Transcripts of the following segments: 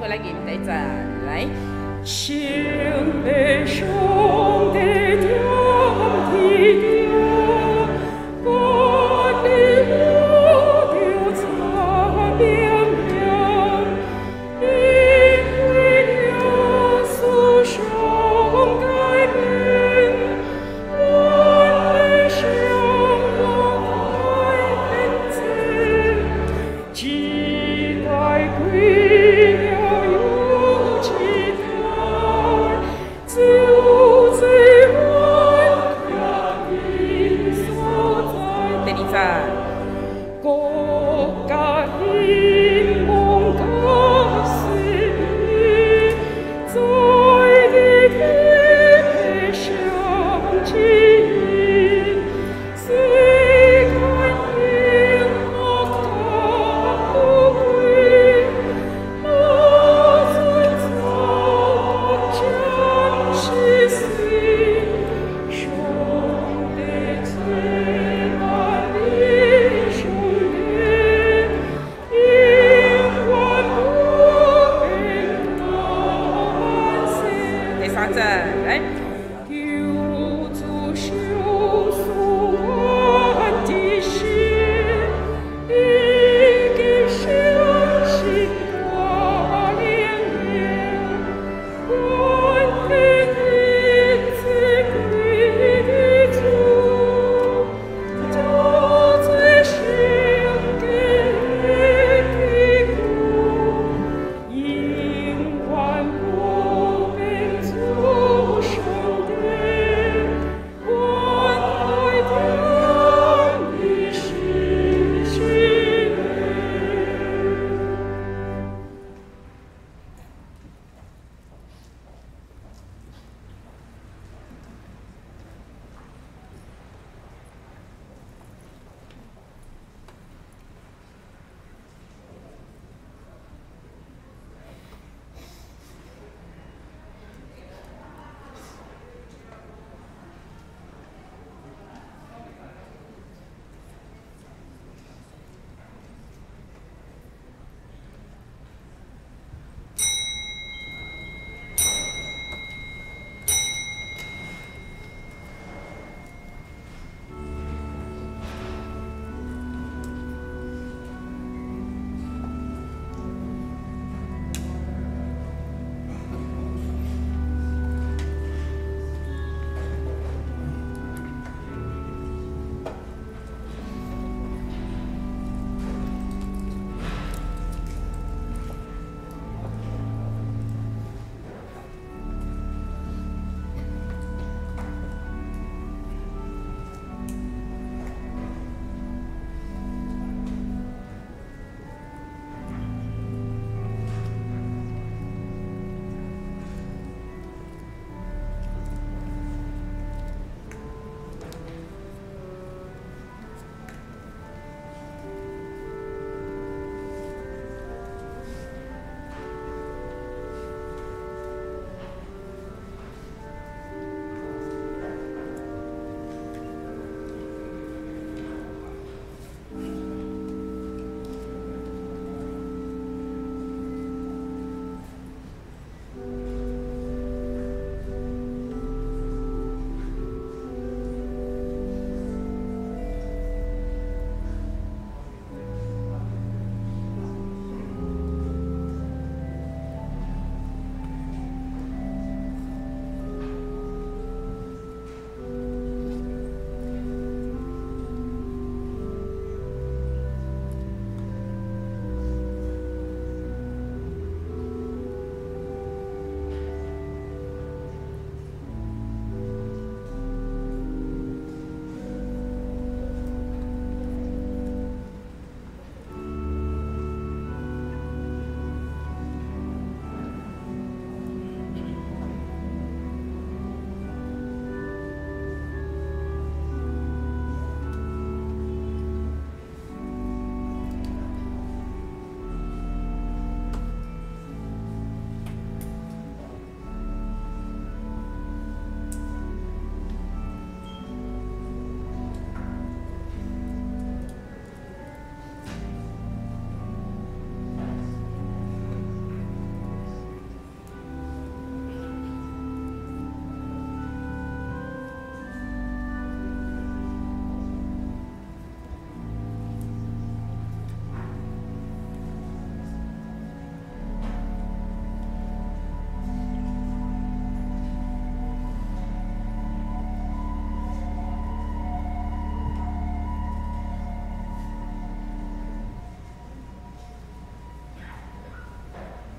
好，來吟第一節來。聖父上帝踮天頂，權力宇宙查明明，因為耶穌上改變，阮的生活改變者，一代歸了又一代，就這阮徛的所在。第二節，國家興亡甲歲月，在你天的上指引，世間榮華甲富貴，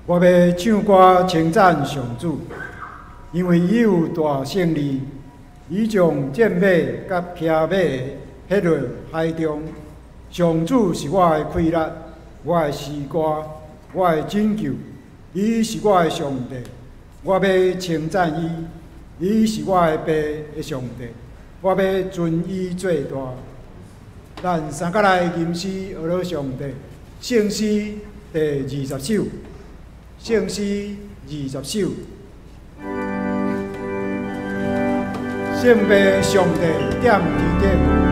我欲唱歌稱讚上主，因為伊有大勝利，伊將戰馬佮騎馬的撇落海中。上主是我的氣力，我的詩歌，我的拯救，伊是我的上帝，我欲稱讚伊。伊是我的爸的上帝，我欲尊伊做大。咱三角來吟詩學了上帝，聖詩第20首，聖詩二十首，聖父上帝踮天頂。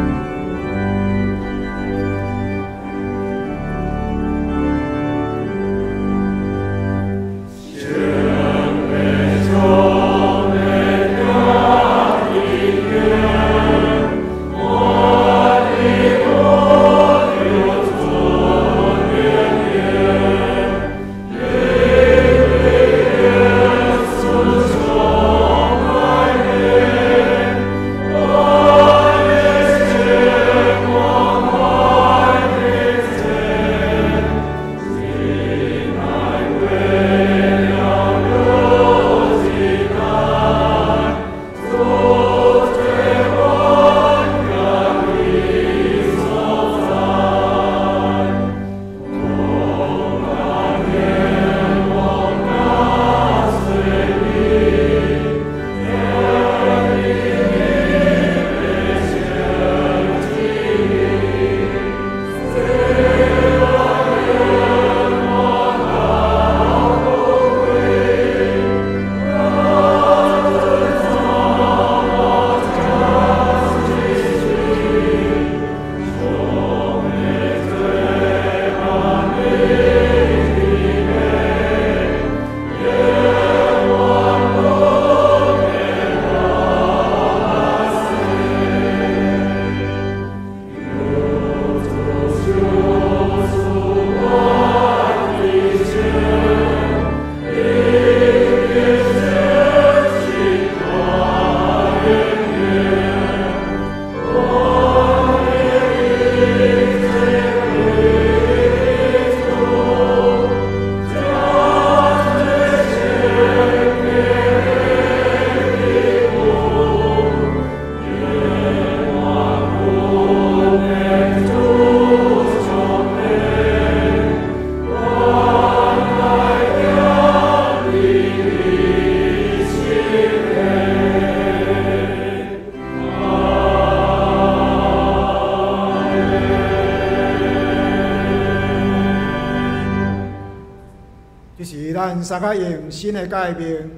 三个用新的誡命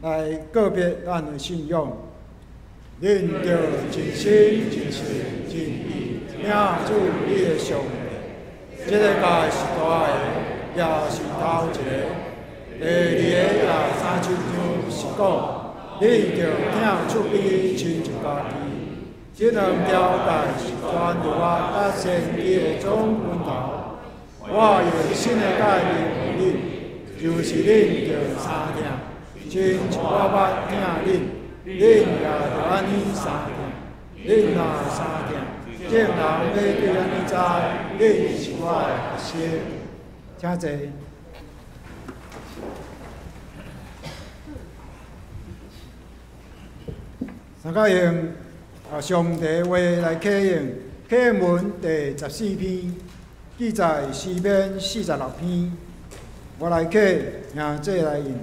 來告別咱的信仰。恁著盡心、盡性、盡意疼主你的上帝。這個誡是大的，也是頭一個。第二个也相親像是講，你著疼厝邊親像家己。這兩條誡是傳道啊佮先知的總本頭。我用新的誡命予恁。就是恁著相疼，親像我捌疼恁，恁也著按呢相疼。恁若相疼，眾人欲對按呢知，恁是我的學生。請坐。三角用上帝話來啟應，啟應文第14篇，記載詩篇46篇。我來啟，兄弟來應。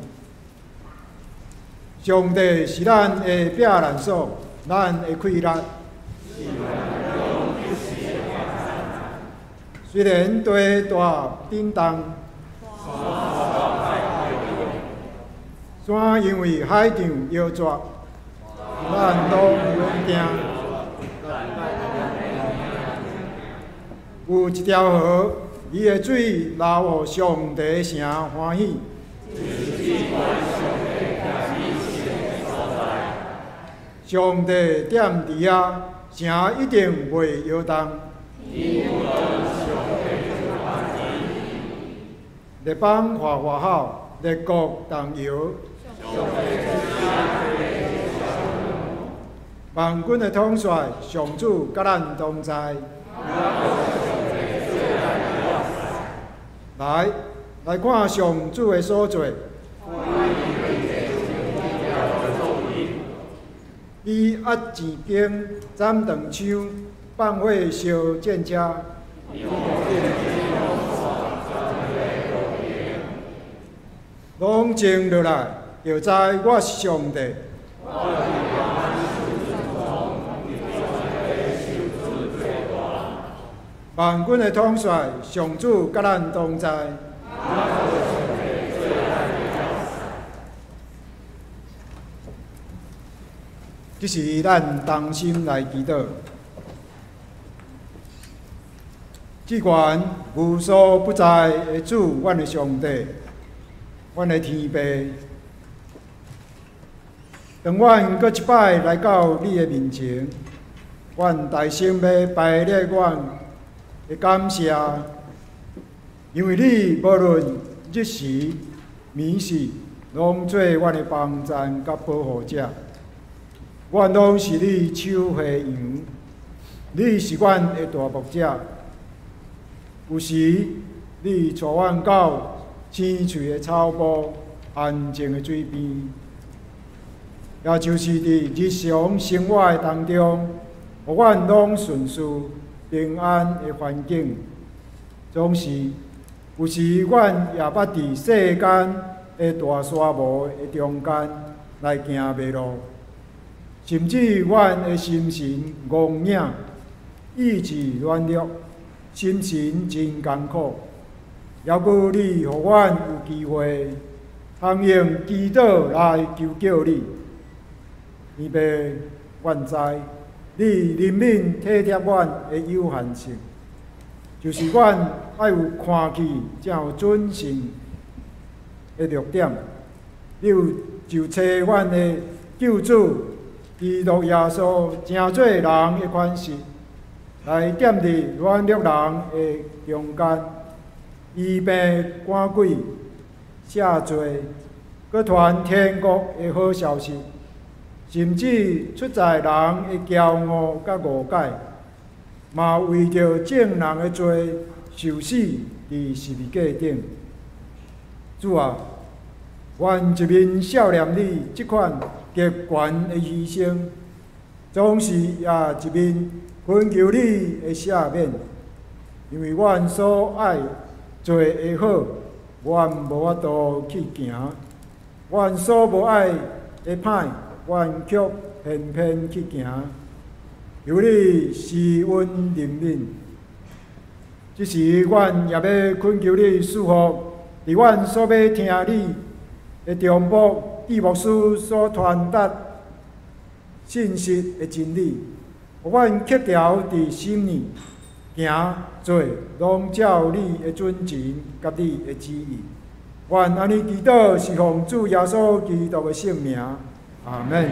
上帝是咱的避難所，咱的氣力。雖然地大震動，山因為海漲搖逝，咱攏毋免驚。有一條河，伊的水流予上帝城歡喜。上帝踮佇遐，城一定袂搖動。列邦嘩嘩吼，列國動搖。萬軍的統帥上主佮咱同在。來，來看上主的所做。伊壓錢弓，斬斷槍，放火燒戰車。攏靜落來，就知我是上帝。萬軍的統帥，上主佮咱同在。這時，咱同心來祈禱。至懸無所不在的主，阮的上帝，阮的天父，當阮閣一擺來到你的面前，阮大聲欲排列阮的感謝，因為你無論日時、暝時，攏做阮的幫贊佮保護者。阮攏是你手下羊，你是阮的大牧者。有時你帶阮到青翠的草坡、安靜的水邊，也就是佇日常生活的當中，予阮攏順遂平安的環境。總是有時，阮也捌佇世間的大沙漠的中間來行迷路，甚至阮的心神戇硬，意志軟弱，心神真艱苦。猶閣你予阮有機會，通用祈禱來求叫你。天父，阮知你憐憫體貼阮的有限性，就是阮愛有看去才有準信的弱點。你有就差阮的救主基督耶穌成做人的款式，來踮佇軟弱人的中間，醫病趕鬼、赦罪，閣傳天國的好消息，甚至出在人的驕傲佮誤解，嘛為著眾人的罪受死佇十字架頂。主啊，阮一面數念你這款極懸的犧牲，總是也一面懇求你的赦免，因為阮所愛做的好，阮無法度去行；阮所無愛的歹，阮卻偏偏去行。求你施恩憐憫，這時阮也欲懇求你賜福，佇阮所欲聽你的中保記牧師所傳達信息的真理，予阮克牢佇心裡，行做攏照你的準繩佮你的旨意。阮按呢祈禱，是奉主耶穌基督的聖名，阿們。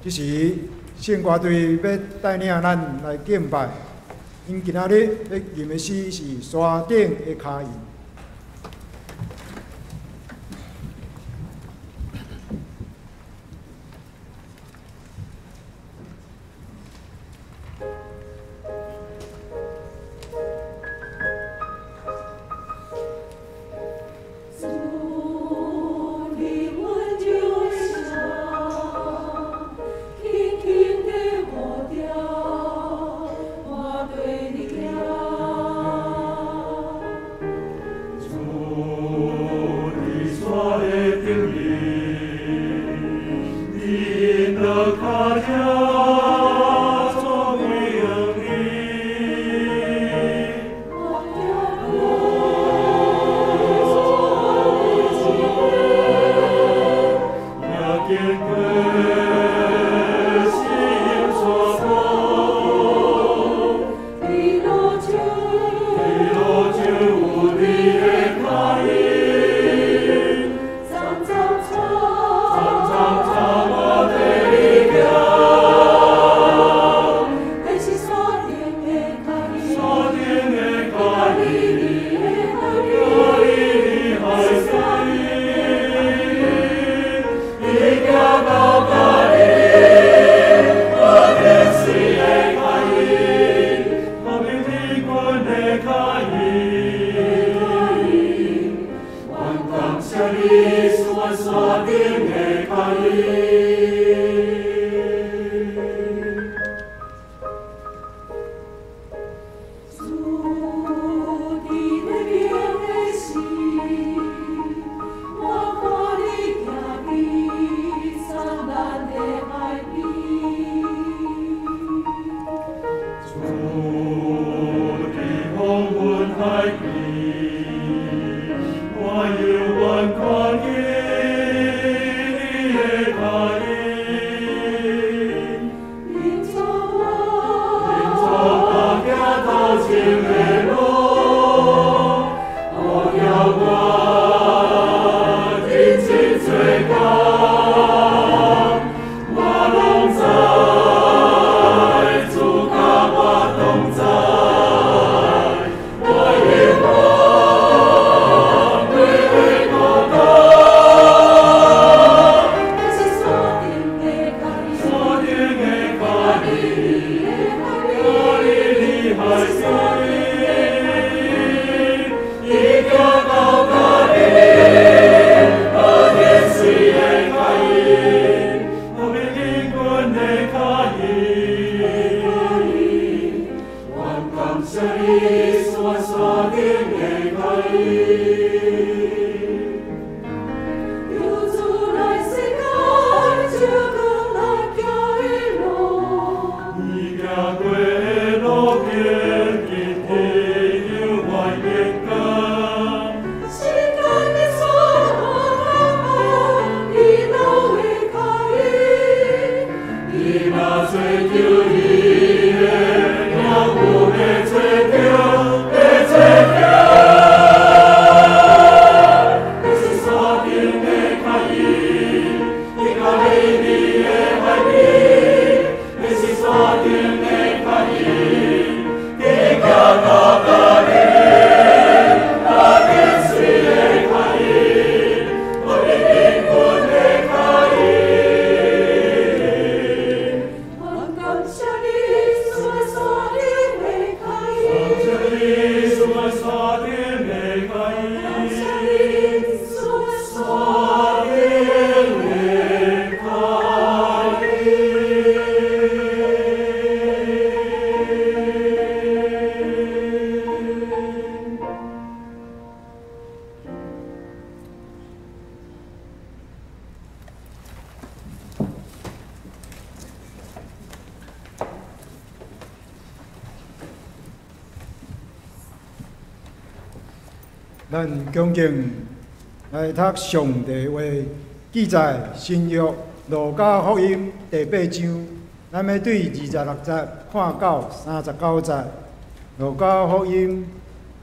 這時，聖歌隊欲帶領咱來敬拜。𪜶今仔日欲吟的詩是《山頂的跤印》。耶咱恭敬來讀上帝話，記載新約路加福音第八章，咱欲對26節看到39節。路加福音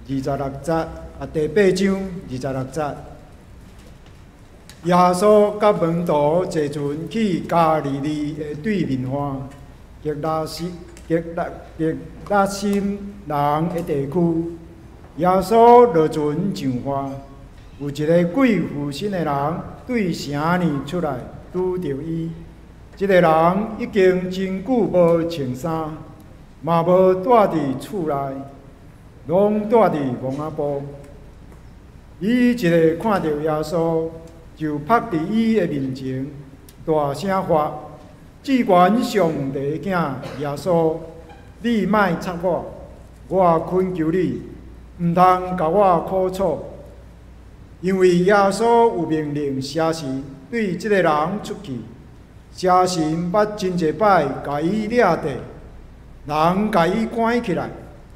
二十六節啊，第八章二十六節。耶穌佮門徒坐船去加利利的對面岸，革拉斯革拉革拉森人的地區。耶穌落船上岸，有一个鬼附身的人對城裡出來拄著伊。這个人已經真久無穿衫，嘛無蹛佇厝內，攏蹛佇墓仔埔。伊一个看著耶穌，就伏佇伊的面前，大聲喊：至懸上帝的囝耶穌，你莫插我，我懇求你，毋通共我苦楚。因為耶穌有命令邪神對這个人出去，邪神捌真濟擺共伊掠著，人共伊關起來，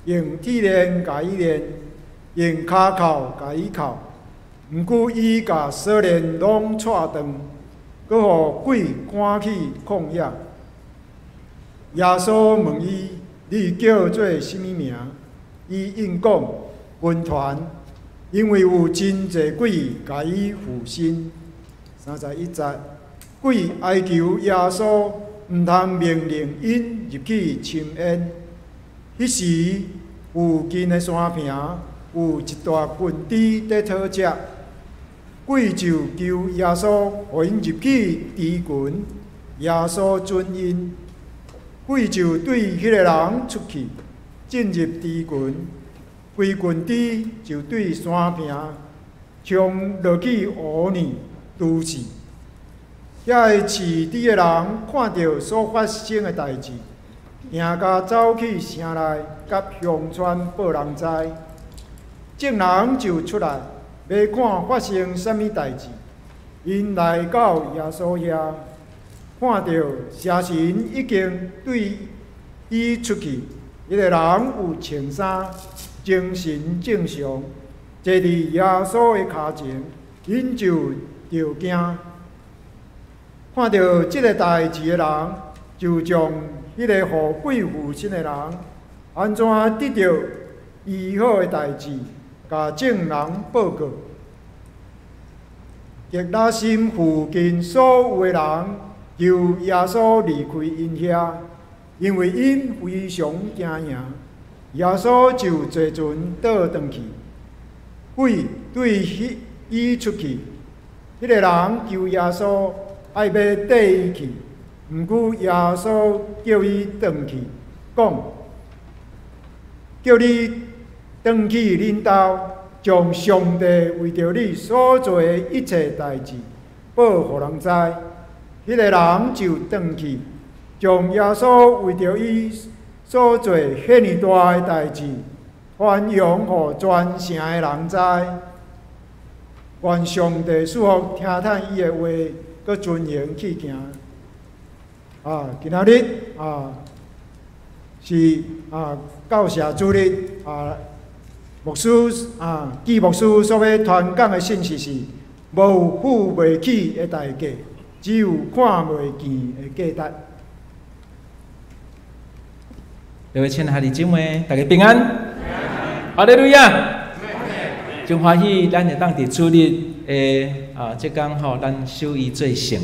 用鐵鏈共伊鏈，用跤銬共伊銬。毋過伊共鎖鏈攏掣斷，閣予鬼趕去曠野。耶穌問伊：你叫做啥物名？伊應講：群團，因為有真濟鬼共伊附身。31節，鬼哀求耶穌，毋通命令𪜶入去深淵。彼時附近的山坪有一大群豬佇討食，鬼就求耶穌予𪜶入去豬群，耶穌准𪜶。鬼就對彼个人出去，進入豬群，規群豬就對山坪衝落去湖裡，拄死。遐个飼豬的人看著所發生的代誌，驚甲走去城內，佮鄉村報人知。眾人就出來，欲看發生啥物代誌。𪜶來到耶穌遐，看著邪神已經對伊出去，彼个人有穿衫，精神正常，坐佇耶穌的跤前，𪜶就著驚。看著這个代誌的人，就將彼个予鬼附身的人，按怎得著醫好的代誌，共眾人報告。格拉森附近所有的人，求耶穌離開𪜶遐，因為𪜶非常驚惶。耶穌就坐船倒轉去，鬼對伊出去。彼个人求耶穌愛欲綴伊去，毋過耶穌叫伊轉去，講：叫你轉去恁兜，將上帝為著你所做的一切代誌報予人知。彼个人就轉去，將耶穌為著伊所做遐爾大的代誌，傳揚予全城的人知。願上帝賜福，聽迵伊的話，閣遵行去行。啊，今仔日啊是啊教社主日啊，牧師啊，紀牧師所欲傳講的信息是：無付袂起的代價，只有看袂見的價值。各位親愛的姊妹，大家平安，哈利路亞！真歡喜，咱會當佇主日的啊，這工吼，咱守伊做聖，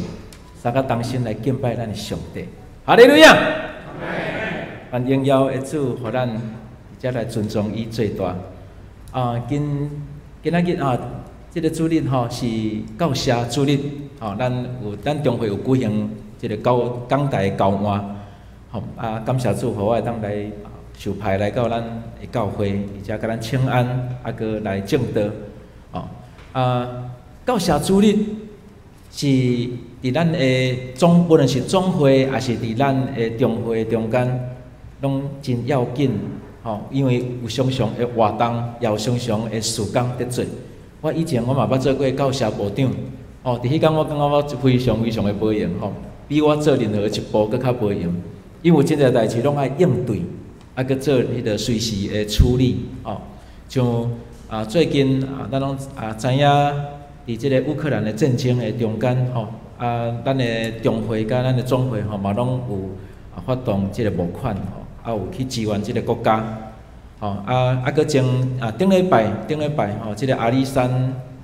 三個同心來敬拜咱的上帝。哈利路亞！願榮耀的主，予咱才來尊崇伊最大。啊，今今仔日啊，這个主日吼是教社主日，吼，咱有咱中會有舉行這个教講台的交換，吼啊，感謝主，予我會當來受派來到咱的教會，而且共咱請安，啊，閣來證道，吼啊，教社主日是佇咱的總，無論是總會，抑是佇咱的中會中間，攏真要緊，吼，因為有常常的活動，也有常常的事工佇做。我以前我嘛捌做過教社部長，吼，佇彼工我感覺我非常非常的無閒，吼，比我做任何一步閣較無閒，因為有真濟代誌攏愛應對，啊，閣做彼个隨時的處理，吼，像啊最近啊，咱攏啊知影佇這个烏克蘭的戰爭的中間，吼，啊，咱的中會佮咱的總會吼嘛攏有啊發動這个募款，吼，啊有去支援這个國家。吼啊啊！閣前啊頂禮拜頂禮拜吼，這个阿里山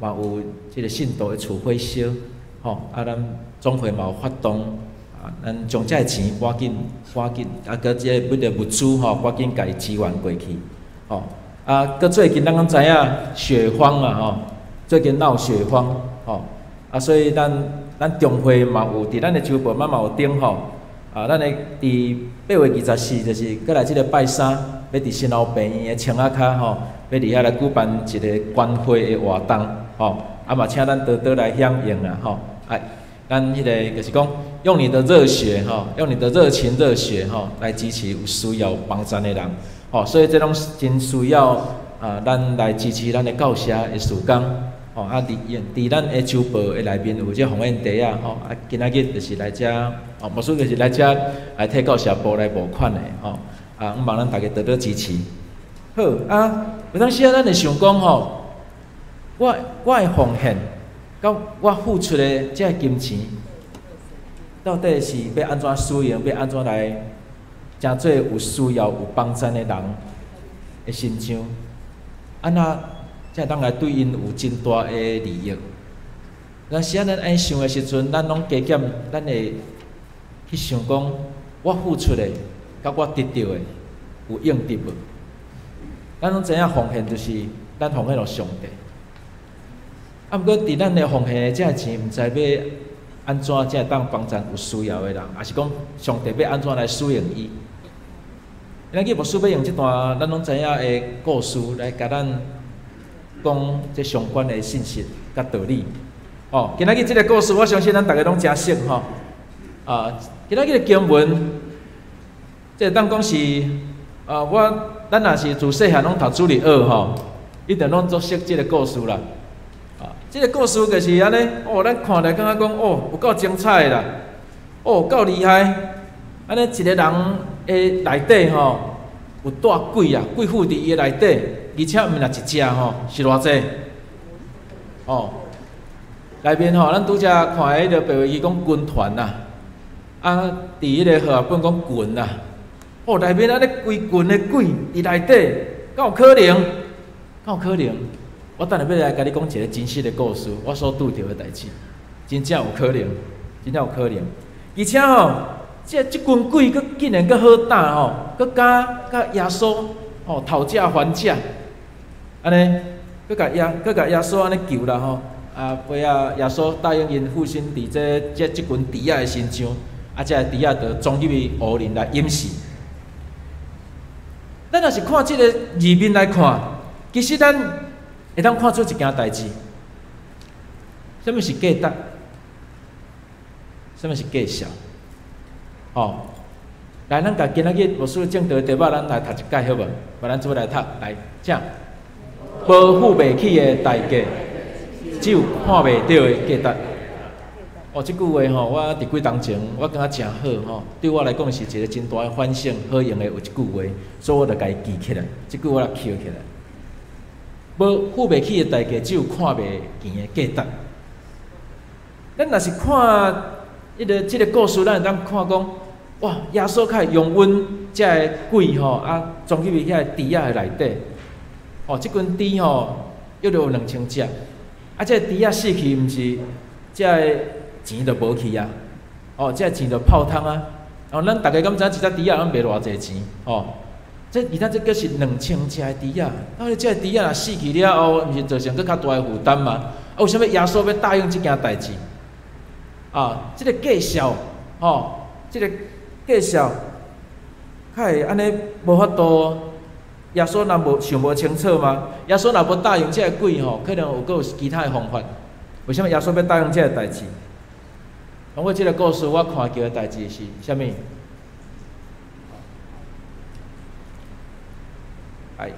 嘛有這个信徒的厝火燒，吼啊，咱總會嘛有發動啊，咱將這个錢趕緊趕緊啊，閣這个彼个物資吼，趕緊共伊支援過去，吼啊！閣最近咱攏知影雪荒啊，吼，最近鬧雪荒，吼啊，所以咱咱中會嘛有佇咱的週報嘛嘛有登吼啊，咱的佇8月24，就是閣來這个拜三，欲佇新樓病院的窗仔跤吼，欲佇遐來舉辦一个關懷的活動吼，啊嘛請咱多多來響應啦吼，啊，咱彼个就是講用你的熱血吼，用你的熱情熱血吼，來支持有需要幫贊的人吼，所以這攏真需要啊，咱來支持咱的教社的事工吼，啊，佇佇咱的週報的內面有這奉獻袋仔吼，啊，今仔日就是來遮，哦，牧師就是來遮來替教社部來募款的吼。啊，希望咱大家多多支持。好啊，有當時啊，咱會想講吼，我我的奉獻，佮我付出的這个金錢，到底是欲按怎使用，欲按怎來成做有需要、有幫贊的人的身上，按怎才會當來對𪜶有真大的利益？但是咱按呢想的時陣，咱攏加減，咱會去想講，我付出的，佮我得著的有應得無？咱攏知影奉獻就是咱奉獻予上帝。啊，毋過佇咱的奉獻的這个錢，毋知欲按怎才會當幫贊有需要的人，抑是講上帝欲按怎來使用伊？咱去牧師欲用這段咱攏知影的故事來共咱講這相關的信息佮道理。哦，今仔日這个故事，我相信咱逐家攏誠熟吼。啊，今仔日的經文，這會當講是啊，咱若是自細漢攏讀主日學吼，一定攏足熟這个故事啦。啊，這个故事就是按呢，哦，咱看來感覺講，哦，有夠精彩的啦，哦，夠厲害。按呢一个人的內底吼，有帶鬼啊，鬼附佇伊的內底，而且毋是一隻吼，是偌濟？哦，內面吼，咱拄才看彼个白話字講軍團啦，啊，佇彼个和合本講群啦，哦，內面按呢規群的鬼佇內底，敢有可能？敢有可能？我等下欲來共你講一个真實的故事，我所拄著的代誌，真正有可能，真正有可能。而且吼，這群鬼閣竟然閣好膽吼，閣敢佮耶穌吼討價還價，按呢，閣共耶穌按呢求啦吼，啊，尾仔耶穌答應𪜶附身佇這群豬仔的身上，啊，這个豬仔就衝入去湖裡來淹死。咱若是看這个字面來看，其實咱會當看出一件代誌，啥物是價值？啥物是價數？哦，來，咱共今仔日牧師證道的題目，咱來讀一擺好無？予咱做伙來讀，來，請。無付袂起的代價，只有看袂著的價值。哦，這句話吼，我佇幾冬前，我感覺誠好吼，對我來講是一个真大的反省，好用的有一句話，所以我就共伊記起來。這句我來記起來。無付袂起的代價，只有看袂見的價值。咱若是看這个故事，咱會當看講，哇！耶穌較會容忍這个鬼吼，啊，衝入去遐个豬仔的內底。哦，這群豬吼，約有2000隻。啊，這个豬仔死去，毋是這个錢就無去啊？哦，這个錢就泡湯啊！哦，咱逐家敢知影一隻豬仔攏賣偌濟錢？哦，這而且這閣是2000隻的豬仔，啊，這个豬仔若死去了後，毋是造成閣較大的負擔嗎？啊，為啥物耶穌欲答應這件代誌？啊，這个價數，吼，這个價數，較會按呢無法度，耶穌若無想無清楚嗎？耶穌若無答應這个鬼吼，可能有閣有其他的方法。為啥物耶穌欲答應這个代誌？通過這个故事，我看見的代誌是啥物？哎，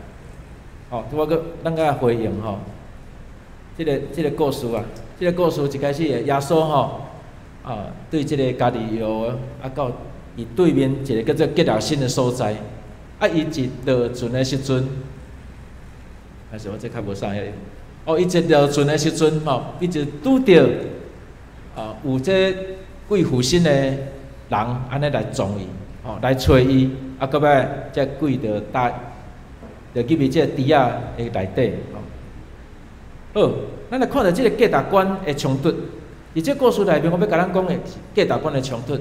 哦，我閣咱閣回應吼，這个故事啊，這个故事一開始的耶穌吼，啊，對這个加利利啊，到伊對面一个叫做革拉森的所在，啊，伊一落船的時陣，還是我這較無啥遐？哦，伊一落船的時陣吼，伊就拄著啊，有這鬼附身的人按呢來撞伊，吼，來揣伊，啊，到尾這鬼就帶，就入去這個豬仔的內底，吼。好，咱來看著這個價值觀的衝突。佇這故事內面，我欲共咱講的是價值觀的衝突。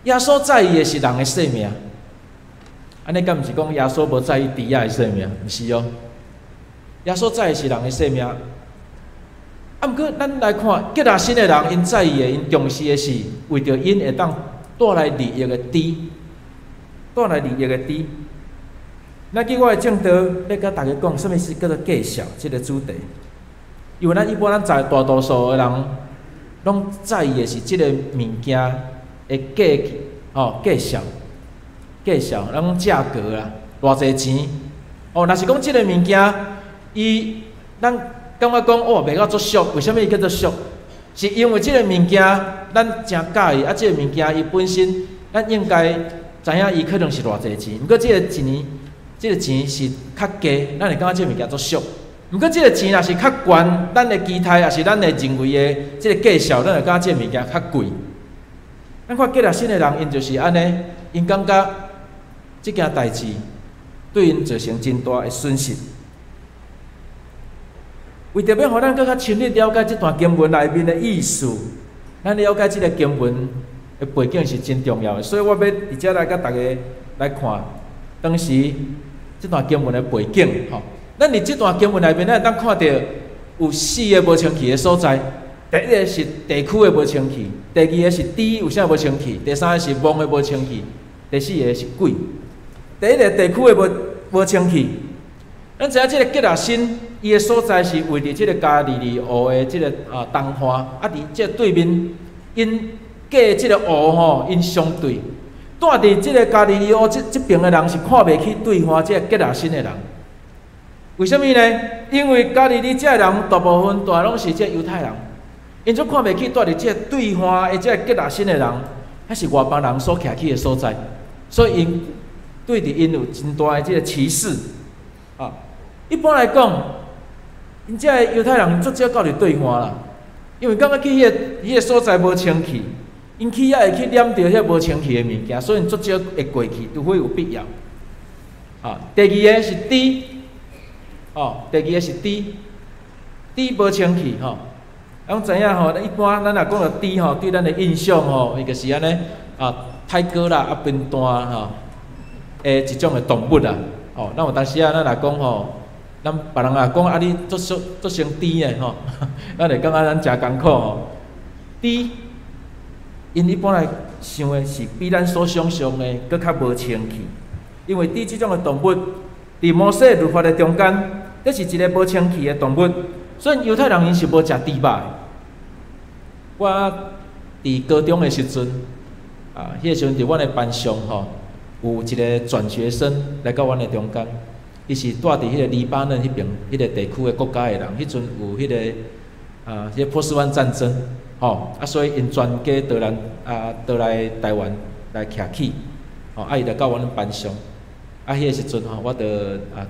耶穌在意的是人的性命，按呢敢毋是講耶穌無在意豬仔的性命？毋是哦。耶穌在意的是人的性命。啊，毋過咱來看革拉森的人，𪜶在意的、𪜶重視的是為著𪜶會當帶來利益的豬，帶來利益的豬。咱記我的證道，欲共大家講，啥物是叫做價數這个主題。因為咱一般咱在大多數的人，攏在意的是這个物件的價，吼，價數，價數，咱講價格啦，偌濟錢。哦，若是講這个物件，伊，咱感覺講哦，賣到足俗，為啥物伊叫做俗？是因為這个物件咱誠佮意，啊，這个物件伊本身，咱應該知影伊可能是偌濟錢。毋過這个錢，這个錢是較低，咱會感覺這个物件足俗。毋過這个錢若是較懸，咱的期待抑是咱的認為的這个價數，咱會感覺這个物件較貴。咱看革拉森的人，𪜶就是按呢，𪜶感覺這件代誌對𪜶造成真大的損失。為著欲予咱閣較深入了解這段經文內面的意思，咱了解這个經文的背景是真重要的。所以我欲佇遮來佮大家來看當時這段經文的背景。吼，咱佇這段經文內面，咱會當看著有四个無清氣的所在。第一个是地區的無清氣，第二个是豬有啥無清氣，第三个是墓的無清氣，第四个是鬼。第一个地區的無清氣，咱知影這个革拉森，伊的所在是位佇這个加利利湖的這个東岸，佇這个對面，𪜶隔這个湖吼，𪜶相對，住佇這个加利利湖這邊的人是看袂起對岸這个革拉森的人。為啥物呢？因為加利利這个人大部分蹛攏是這猶太人。𪜶足看袂起蹛佇這个對岸的這个革拉森的人，彼是外邦人所徛起的所在，所以𪜶對佇𪜶有真大的這个歧視。一般來講，𪜶這个猶太人足少到佇對岸啦，因為感覺去彼个所在無清氣，𪜶去遐會去染著彼無清氣的物件，所以𪜶足少會過去，除非有必要。第二个是豬，第二个是豬，豬無清氣吼。攏知影吼，一般咱若講著豬吼，對咱的印象吼，伊就是按呢歹哥啦，笨蛋吼，的一種的動物啦。咱有當時啊，咱若講吼，咱別人若講啊，你足足足成豬的吼，咱會感覺咱誠艱苦吼。豬，𪜶一般來想的是比咱所想像的閣較無清氣，因為豬這種的動物，佇摩西律法的中間，這是一个無清氣的動物。所以猶太人𪜶是無食豬肉的。我佇高中的時陣，彼个時陣佇阮的班上吼，有一个轉學生來到阮的中間，伊是蹛佇彼个黎巴嫩彼邊彼个地區的國家的人，彼陣有彼個波斯灣戰爭，吼，所以𪜶全家倒來台灣來徛起，吼，伊就到阮班上，彼個時陣吼，我就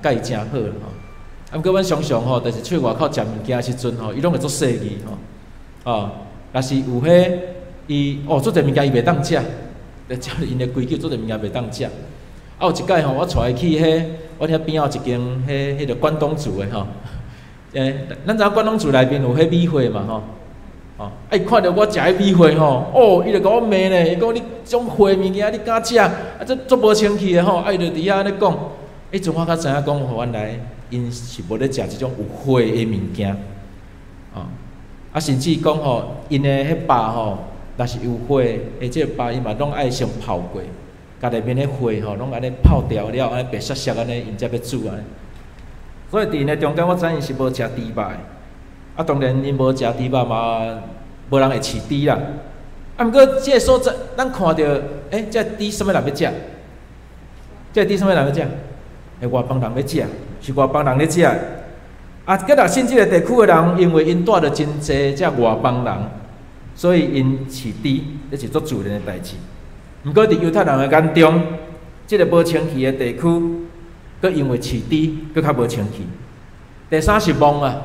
佮伊誠好吼。毋過阮常常吼，就是出去外口食物件的時陣吼，伊攏會足細膩吼，若是有彼伊哦，足濟物件伊袂當食，就照𪜶的規矩，足濟物件袂當食。有一擺吼，我帶伊去彼，阮遐邊仔有一間彼個關東煮的吼，咱知影關東煮內面有彼米血嘛吼，伊看著我食彼米血吼，哦，伊就共我罵呢，伊講你這種血物件你敢食？這足無清氣的吼，伊就佇遐按呢講，彼陣我才知影講，原來𪜶是無咧食這種有血的物件，甚至講吼，𪜶的彼肉吼，若是有血的這个肉，伊嘛攏愛先泡過，共內面的血吼，攏按呢泡掉了，按呢白雪雪按呢，𪜶才欲煮按呢。所以佇𪜶的中間，我知𪜶是無食豬肉的。當然𪜶無食豬肉嘛，無人會飼豬啦。毋過這个所在，咱看著，這個豬啥物人欲食？這個豬啥物人欲食？外邦人欲食，是外邦人咧食。革拉森這个地區的人，因為𪜶蹛著真濟這外邦人，所以𪜶飼豬，這是足自然的代誌。毋過佇猶太人的眼中，這个無清氣的地區，閣因為飼豬，閣較無清氣。第三是墓啊，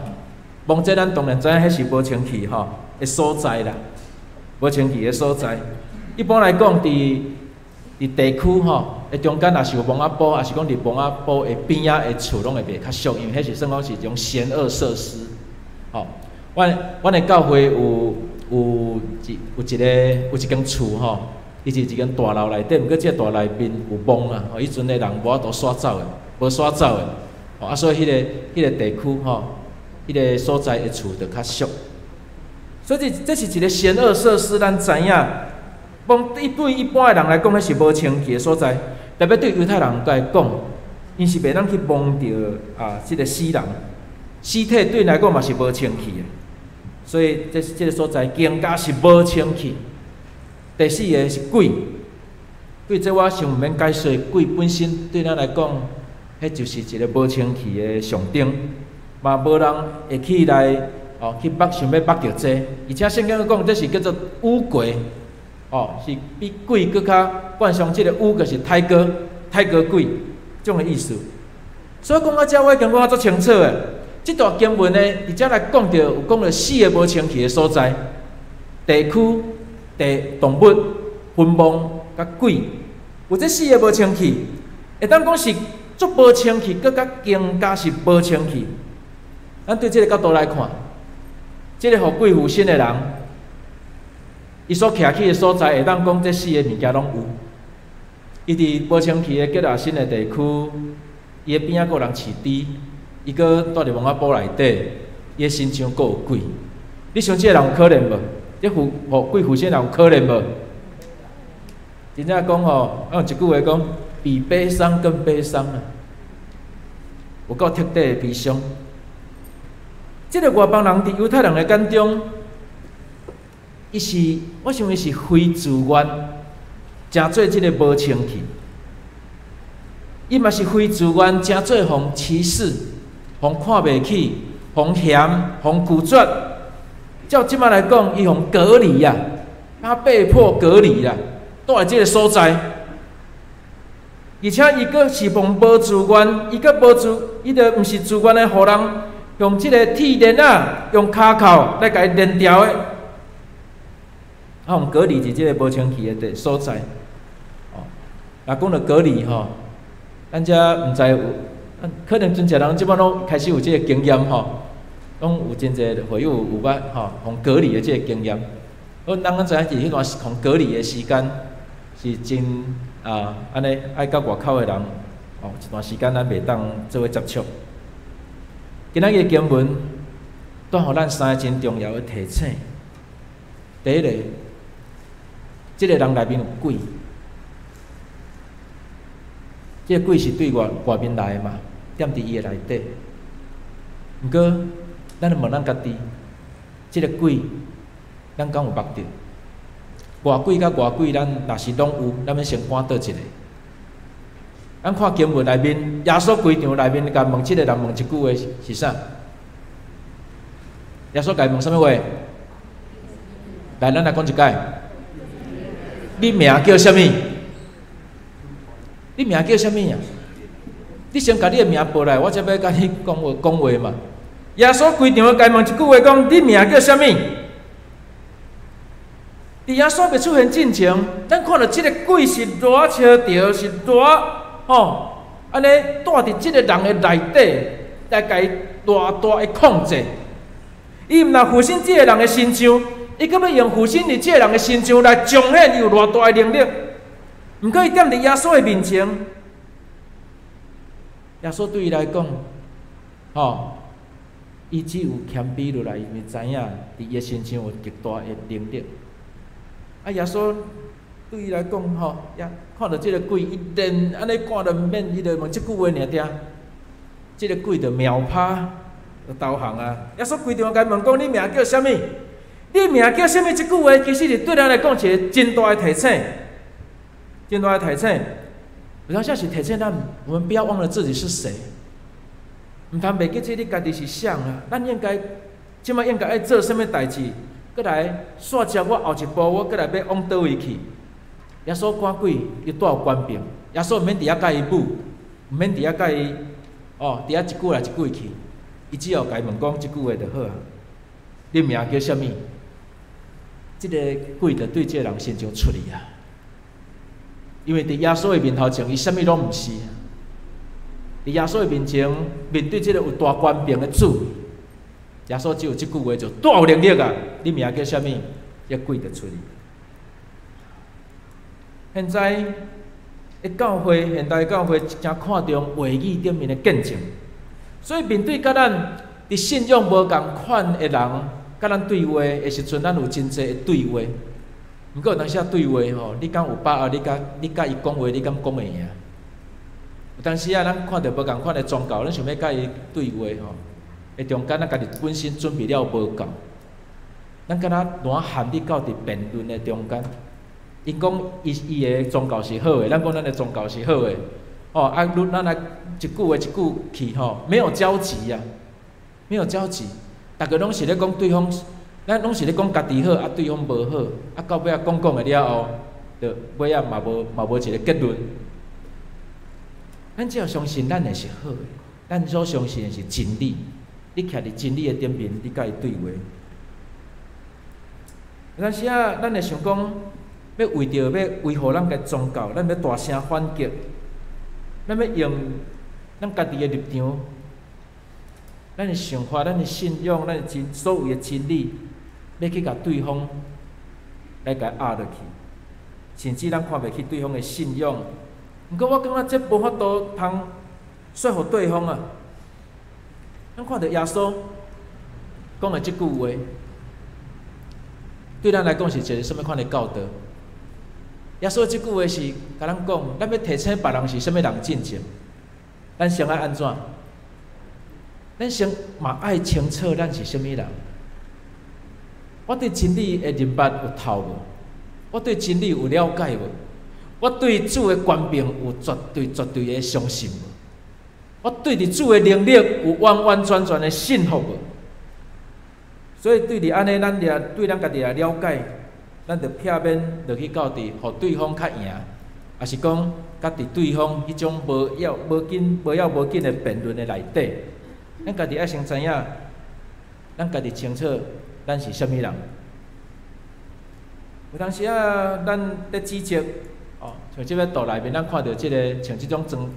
墓這咱當然知影，彼是無清氣吼的所在啦，無清氣的所在。一般來講，佇地區吼的中間，若是有墓仔埔，抑是講佇墓仔埔的邊仔的厝，攏會賣較俗，因為彼是算講是一種邪惡設施。吼，阮的教會有一間厝吼，伊是一間大樓內底，毋過這個大樓內面有墓啊，吼，彼陣的人無法度徙走的，無徙走的，所以彼個地區吼，彼個所在的厝就較俗。所以這是一個邪惡設施，咱知影。墓對一般的人來講，彼是無清氣的所在。特別對猶太人來講，𪜶是袂當去摸著這個死人，屍體對𪜶來講嘛是無清氣的。所以這個所在更加是無清氣。第四个是鬼，鬼這我想毋免解說，鬼本身對咱來講，彼就是一个無清氣的象徵，嘛無人會去來去縛想欲縛著這個，而且聖經講這是叫做五鬼，是比鬼閣較慣常，這个五就是刣哥，刣哥鬼這種的意思。所以講到這，我已經講啊足清楚的。這段經文呢，佇遮來講著有講著四个無清氣的所在：地區、地動物、昏妄、佮鬼，有這四个無清氣，會當講是足無清氣，閣較更加是無清氣。咱對這个角度來看，這个予鬼附身的人，伊所徛起的所在，會當講這四个物件攏有。伊佇無清氣的革拉森的地區，伊的邊仔閣有人飼豬，伊閣蹛佇墓仔埔內底，伊的身上閣有鬼。你想這个人有可憐無？這附予鬼附身的人有可憐無？真正講吼，有一句話講，比悲傷更悲傷啊！有夠徹底的悲傷。這个外邦人佇猶太人的眼中，伊是我想伊是非自願，成做這个無清氣。伊嘛是非自願，成做予歧視、予看袂起、予嫌、予拒絕。照這擺來講，伊予隔離啊，他被迫隔離啊，蹛佇這个所在。而且伊閣是奉無自願，伊閣無自，伊就毋是自願的，予人用這个鐵鏈仔，用跤銬來共伊連牢的，啊，予隔離佇這个無清氣的地所在。哦，若講著隔離吼，咱遮毋知有，可能真濟人這擺攏開始有這个經驗吼，攏有真濟會友有捌吼，予隔離的這个經驗。阮咱知影佇彼段予隔離的時間是真啊，按呢愛佮外口的人哦，一段時間咱袂當做伙接觸。今仔日經文帶予咱三个真重要的提醒。第一個，這个人內面有鬼，這个鬼是對外外面來的嘛，踮佇伊的內底。毋過，咱問咱家己，這个鬼，咱敢有目著？外鬼佮外鬼，咱若是攏有，咱欲先趕佗一个？咱看經文內面，耶穌規場內面，共問這个人問一句話是啥？耶穌共伊問啥物話？來，咱來講一擺。你名叫啥物？你名叫啥物啊？你先共你的名報來，我才欲共你講話講話嘛。耶穌規場共伊問一句話，講你名叫啥物？佇耶穌未出現進前，咱看著這个鬼是偌超著，是偌吼，按呢蹛佇這个人的內底，來共伊大大的控制。伊毋但附身這个人的身上，伊閣欲用附身佇這个人的身上來彰顯伊有偌大的能力。毋過伊踮佇耶穌的面前，耶穌對伊來講，吼，伊只有謙卑落來，因為知影佇伊的身上有極大的能力。啊！耶穌對伊來講，吼，也看著這个鬼，伊連按呢趕都毋免，伊就問這句話爾爾，這个鬼就秒趴，就投降啊！耶穌規場共伊問講：你名叫啥物？你名叫啥物？這句話其實是對咱來講一个真大的提醒，真大的提醒。有當時是提醒咱，我們不要忘了自己是誰。毋通袂記這你家己是誰啊！咱應該這擺應該愛做啥物代誌？閣來煞接我後一步，我閣來欲往佗位去？耶穌趕鬼，伊帶有權柄。耶穌毋免佇遐共伊舞，毋免佇遐共伊哦，佇遐一句來一句去。伊只要共伊問講這句話就好啊。你名叫啥物？這个鬼就對這个人身上出去啊！因為佇耶穌的面頭前，伊啥物攏毋是。佇耶穌的面前，面對這个有大權柄的主，耶穌只有這句話就大有能力啊！你名叫啥物？這鬼就出去。現在的教會，現代教會誠看重話語頂面的見證，所以面對佮咱佇信仰無仝款的人，佮咱對話的時陣，咱有真濟的對話。毋過有當時仔對話吼，你敢有把握？你佮伊講話，你敢講會贏？有當時仔咱看著無仝款的宗教，咱想欲佮伊對話吼，的中間咱家己本身準備了無夠，咱敢若爛陷入到佇辯論的中間。𪜶講伊伊的宗教是好的，咱講咱的宗教是好的，哦啊，愈咱來一句話一句去吼，沒有交集啊，沒有交集，逐个攏是咧講對方，咱攏是咧講家己好，啊對方無好，啊到尾仔講講的了後，就尾仔嘛無嘛無一個結論。咱只要相信咱的是好的，咱所相信的是真理。你徛佇真理的頂面，你佮伊對話。有當時仔，咱會想講，欲欲為著欲維護咱的宗教，咱欲大聲反擊，咱欲用咱家己的立場、咱的想法、咱的信仰、咱的真所謂的真理，欲去共對方來共壓落去，甚至咱看袂起對方的信仰。毋過我感覺這無法度通說服對方啊！咱看著耶穌講的這句話，對咱來講是一个啥物款的教導？耶穌這句話是共咱講，咱欲提醒別人是啥物人進前，咱先愛按怎？咱先嘛愛清楚咱是啥物人。我對真理的認捌有透無？我對真理有了解無？我對主的權柄有絕對絕對的相信無？我對佇主的能力有完完全全的信服無？所以對佇按呢，咱掠對咱家己來了解，咱就避免落去到佇予對方較贏，抑是講佮佇對方彼種無要無緊無要無緊的辯論的內底，咱家己愛先知影，咱家己清楚咱是啥物人。有當時啊，咱咧指責，哦，像這个圖內面，咱看著這个像這種裝、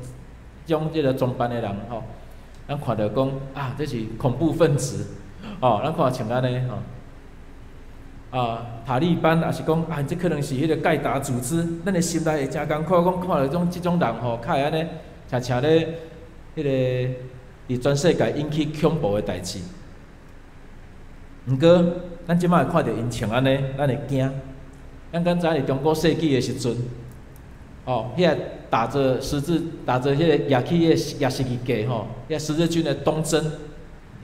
種這个裝扮的人吼，咱看著講啊，這是恐怖分子，哦，咱看像按呢吼，啊，塔利班，抑是講啊，這可能是彼个蓋達組織，咱的心內會誠艱苦，講看著種這種人吼，較會按呢，誠像咧，彼个佇全世界引起恐怖的代誌。毋過，咱這擺會看著𪜶穿按呢，咱會驚。咱敢知影佇中古世紀的時陣，哦，彼个打著十字，打著彼个舉起彼个舉十字架吼，彼个十字軍的東征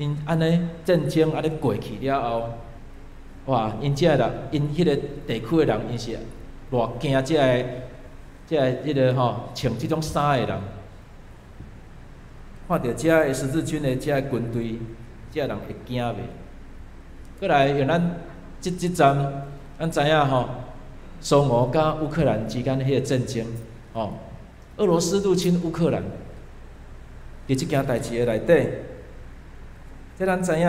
，𪜶按呢戰爭按呢過去了後，哇！𪜶這个人，𪜶彼个地區的人，𪜶是偌驚這个、這个、彼个吼穿這種衫的人，看著這个十字軍的這个軍隊，這个人會驚袂？閣來用咱這這陣，咱知影吼，蘇俄佮烏克蘭之間彼个戰爭，吼，俄羅斯入侵烏克蘭，佇這件代誌的內底，這咱知影，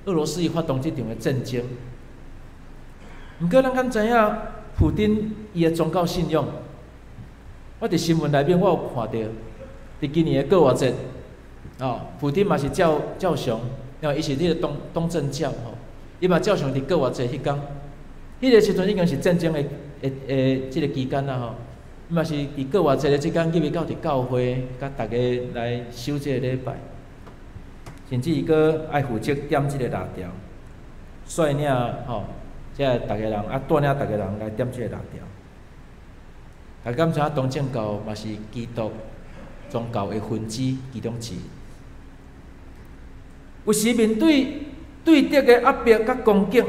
俄羅斯伊發動這場的戰爭。毋過咱敢知影，普丁伊的宗教信仰？我佇新聞內面我有看著，佇今年的復活節，哦，普丁嘛是照照常，因為伊是彼个東東正教吼，伊嘛照常佇復活節彼工，彼個時陣已經是戰爭的的的這个期間啦吼，伊嘛是佇復活節的這工入去到佇教會，佮逐家來守這个禮拜，甚至伊閣愛負責點這个蠟燭，率領吼，這个逐家人啊帶領逐家人來點這个蠟燭。大家敢知影東正教嘛是基督宗教的分支其中之一。有時面對對敵的壓迫佮攻擊，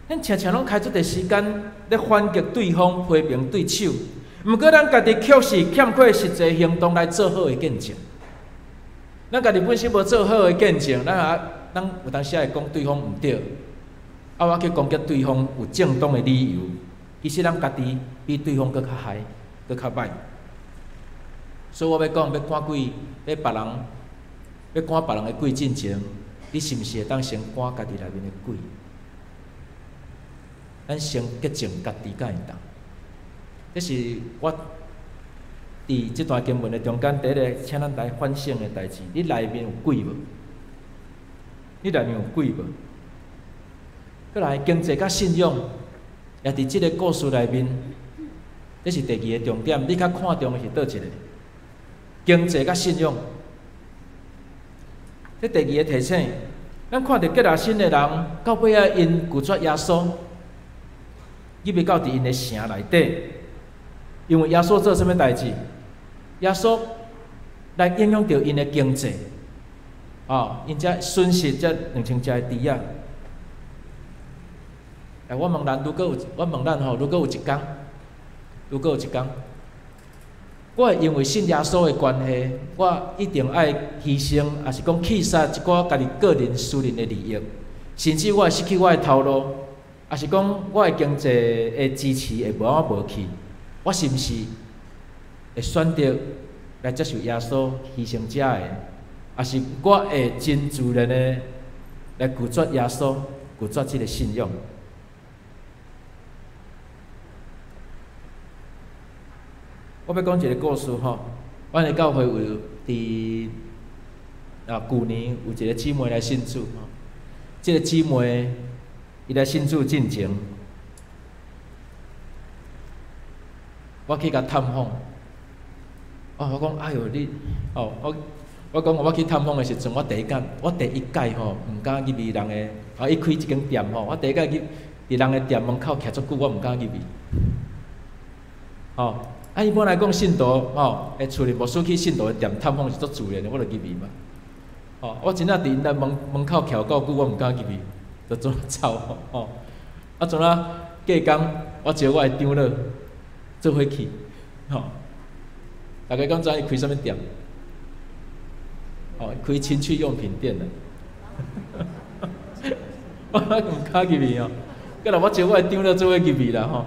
咱常常攏開足濟時間咧反擊對方、批評對手。毋過咱家己卻是欠缺實際行動來做好的見證。咱家己本身無做好的見證，咱啊，咱有當時會講對方毋對，啊，我去攻擊對方有正當的理由。其實咱家己比對方閣較害，閣較歹。所以我欲講，欲趕鬼，欲別人，欲趕別人的鬼進前，你是毋是會當先趕家己內面的鬼？咱先潔淨家己，才會當。這是我佇這段經文的中間，第一个請咱來反省的代誌。你內面有鬼無？你內面有鬼無？閣來經濟佮信仰，也佇這个故事內面，這是第二个重點。你較看重的是佗一个？經濟佮信仰。這第二个提醒，咱看著革拉森的人，到尾仔𪜶拒絕耶穌，入去到佇𪜶的城內底，因為耶穌做啥物代誌？耶穌來影響著𪜶的經濟，哦，𪜶才損失這2000隻的豬仔。來，我問咱，如果有我問咱吼，如果有一工，如果有一工，我會因為信耶穌的關係，我一定愛犧牲，抑是講棄殺一寡家己個人私人的利益，甚至我會失去我的頭路，抑是講我的經濟的支持會無按無去，我是毋是會選擇來接受耶穌犧牲這个，抑是我會真自然的來拒絕耶穌，拒絕這个信仰？我欲講一个故事吼，阮的教會有佇舊年有一个姊妹來信主吼，這个姊妹伊來信主進前，我去共探訪。哦，我講哎喲你，哦，我講我去探訪的時陣，我第一擺吼，毋敢入去人的，伊開一間店吼，我第一擺入佇人的店門口徛足久，我毋敢入去。吼，一般來講信徒吼，會厝裡牧師去信徒的店探訪是足自然的，我就入去嘛。吼，我真正佇𪜶門口徛夠久，我毋敢入去，就怎走吼。怎啊？隔工我招我的長老做伙去，吼。大家敢知伊開啥物店？哦，開情趣用品店的。我毋敢入去哦。過來我招我的長老做伙入去啦吼。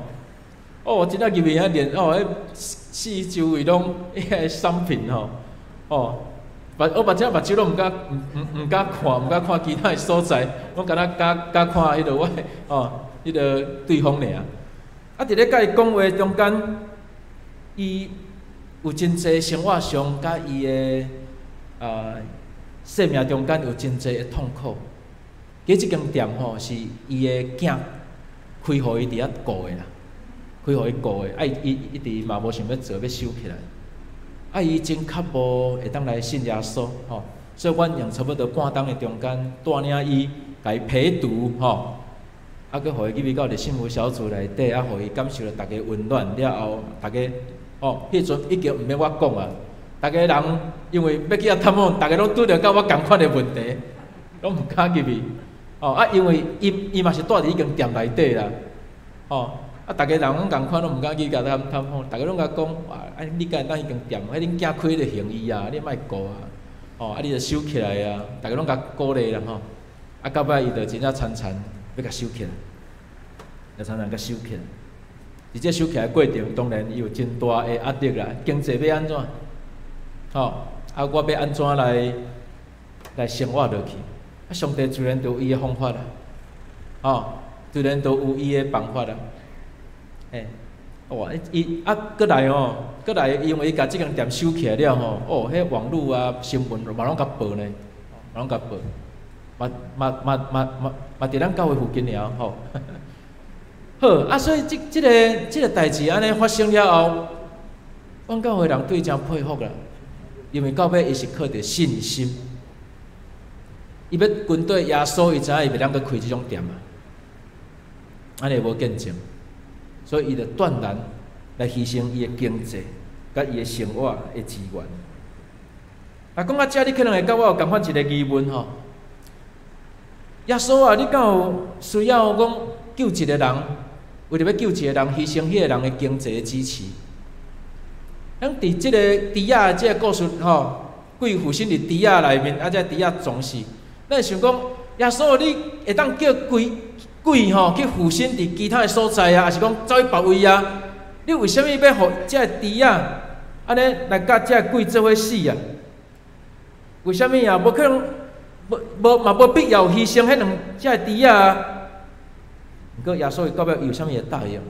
哦，我真正入去遐連哦，彼四周圍攏彼个商品吼，哦，我目睭目睭攏毋敢看，毋敢看其他的所在，我敢若敢看彼个我的哦，彼个對方爾。佇咧佮伊講話中間，伊有真濟生活上佮伊的生命中間有真濟的痛苦。其實這間店吼是伊的囝開予伊佇遐顧的啦，開予伊顧的，伊一直嘛無想欲做，欲收起來。伊真較無會當來信耶穌吼，所以阮用差不多半冬的中間帶領伊，共伊陪讀吼，閣予伊入去到熱心福小組內底，予伊感受著逐家溫暖了後，逐家哦，彼陣已經毋免我講啊，逐家人因為欲去遐探訪，逐家攏拄著佮我仝款的問題，攏毋敢入去。哦，因為伊嘛是蹛佇彼間店內底啦，哦，逐家人攏仝款，攏毋敢去共探訪，逐家攏共講，你敢會當彼間店，彼恁囝開的生意啊，你莫顧啊，哦，你就收起來啊，逐家攏共鼓勵啦吼，到尾伊就真正慘慘欲共收起來，就慘慘共收起來。佇這收起來過程，當然伊有真大的壓力啦，經濟欲按怎？吼，我欲按怎來生活落去？上帝自然就有伊的方法啦，吼，自然就有伊的辦法啦。欸，哇！伊閣來吼，閣來，因為伊共這間店收起來了吼，哦，彼網路啊、新聞嘛攏共報呢，嘛攏共報，嘛佇咱教會附近爾吼。好，所以這個代誌按呢發生了後，阮教會人對伊誠佩服啦，因為到尾伊是靠著信心。伊欲跟綴耶穌，伊知影伊袂當閣開這種店啊，按呢無見證，所以伊就斷然來犧牲伊的經濟，佮伊的生活的資源。講到這，你可能會佮我有仝款一个疑問吼：耶穌啊，你敢有需要講救一个人，為著欲救一个人，犧牲彼个人的經濟的支持？咱佇這个豬仔的這个故事吼，鬼附身佇豬仔內面，這豬仔撞死。咱會想講，耶穌，你會當叫鬼鬼吼去附身佇其他的所在啊，抑是講走去別位啊？你為啥物欲予這个豬仔按呢來佮這个鬼做伙死啊？為啥物啊？無可能，無無嘛無必要犧牲彼兩隻豬仔啊！毋過耶穌伊到尾伊有啥物的答應？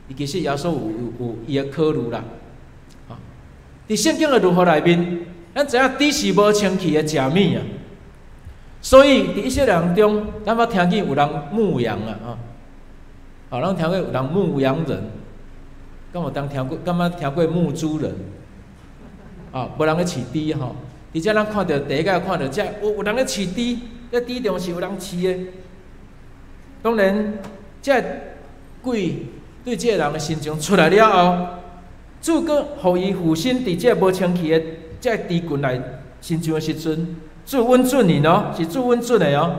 伊其實耶穌有伊的考慮啦。佇聖經的律法內面，咱知影豬是無清氣的食物啊。所以佇以色列人中，咱捌聽見有人牧羊啊，吼，咱聽過有人牧羊人，敢有當聽過？敢捌聽過牧豬人？無人咧飼豬吼。而且咱看著第一擺看著，這有人咧飼豬，這豬場是有人飼的。當然，這鬼對這個人的身上出來了後，主閣予伊附身佇這無清氣的這豬群內身上的時陣，主允准伊哦，是主允准的哦。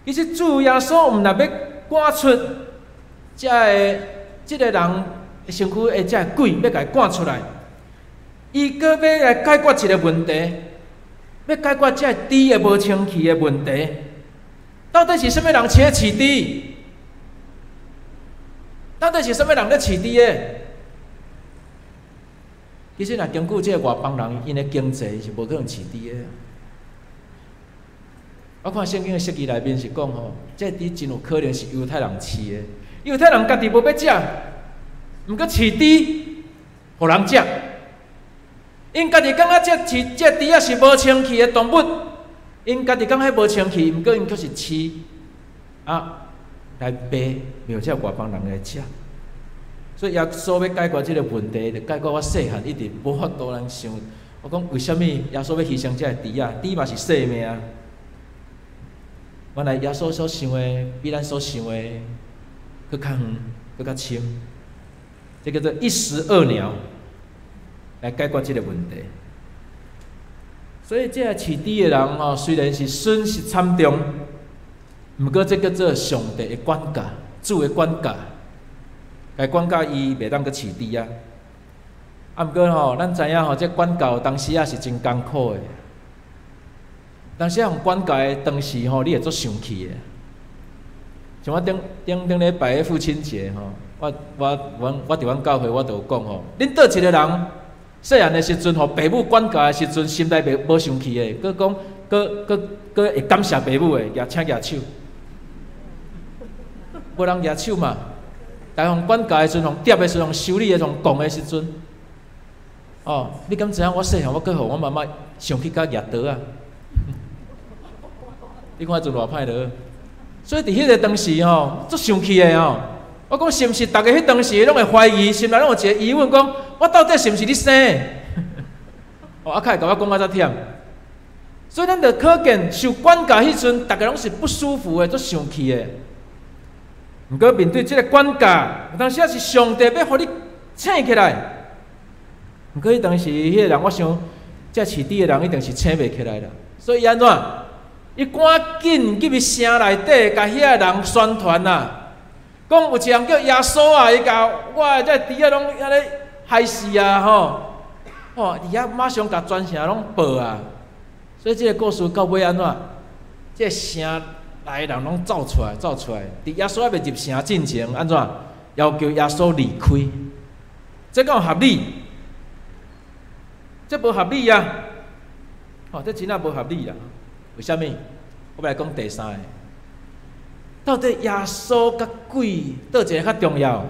其實主耶穌毋若欲趕出這个這个人身軀的這個鬼，欲共伊趕出來，伊閣欲來解決一个問題，欲解決這個豬的無清氣的問題。到底是啥物人飼咧飼豬？到底是啥物人咧飼豬的？其實，若根據這個外邦人，𪜶的經濟是無可能飼豬的。我看聖經的釋義內面是講吼，這個豬真有可能是猶太人飼的，猶太人家己無欲食，毋過飼豬，予予人食。𪜶家己感覺這飼這豬仔是無清氣的動物，𪜶家己感覺彼無清氣，毋過𪜶卻是飼啊來賣，賣予這外邦人來食。所以耶穌欲解決這个問題，就解決我細漢一直無法度通想。我講為啥物耶穌欲犧牲這个豬仔？豬嘛是生命。原來耶穌所想的，比咱所想的閣較遠，閣較深。這叫做一石二鳥來解決這个問題。所以這个飼豬的人吼，雖然是損失慘重，毋過這叫做上帝的管教，主的管教。共管教伊袂當閣飼豬仔。啊，毋過吼，咱知影吼，這管教當時仔是真艱苦的。當時仔予管教的當時吼，你會足生氣的。像我頂頂頂禮拜的父親節吼，我佇阮教會我就有講吼，恁佗一个人細漢的時陣，予爸母管教的時陣，心內袂無生氣的，閣講閣閣閣會感謝爸母的，舉請舉手。無人舉手嘛？但予管教的時陣，予糞的時陣，予修理的時陣，講的時陣，哦，你敢知影我細漢我閣予阮媽媽生氣甲舉刀仔？你看彼陣偌歹落，所以佇彼个當時吼，足生氣的吼。我講是毋是逐家彼當時攏會懷疑，心內攏有一個疑問，講我到底是毋是你生的？哦，啊，較會共我講甲遮忝。所以咱就可見受管教彼陣，逐家攏是不舒服的，足生氣的。毋過面對這个管教，有當時仔是上帝欲予你醒起來。毋過彼當時彼个人，我想這飼豬的人一定是醒袂起來啦。所以伊按怎？伊趕緊入去城內底，共遐个人宣傳啊，講有一个人叫耶穌啊，伊共我的這豬仔攏按呢害死啊吼！吼，佇遐馬上共全城攏報啊。所以這个故事到尾按怎？這个城內人攏走出來，走出來。佇耶穌猶未入城進前，按怎？要求耶穌離開，這敢有合理？這無合理啊！吼，這真正無合理啦！為啥物？我欲來講第三个，到底耶穌佮鬼佗一个較重要？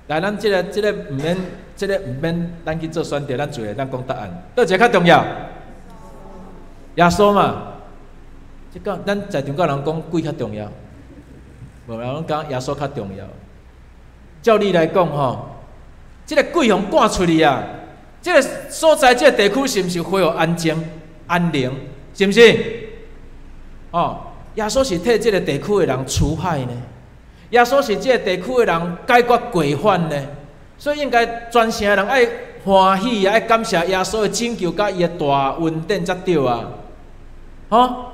來，咱這个這个毋免，這个毋免，咱去做選擇，咱自然咱講答案。佗一个較重要？耶穌嘛？這個咱在場敢有人講鬼較重要？無人攏講耶穌較重要。照理來講吼，這個鬼予趕出去啊，這个所在這个地區是毋是恢復安靜、安寧？是毋是？哦，耶穌是替這个地區的人除害呢，耶穌是這个地區的人解決鬼患呢，所以應該全城的人愛歡喜啊，愛感謝耶穌的拯救佮伊的大恩典才對啊！吼，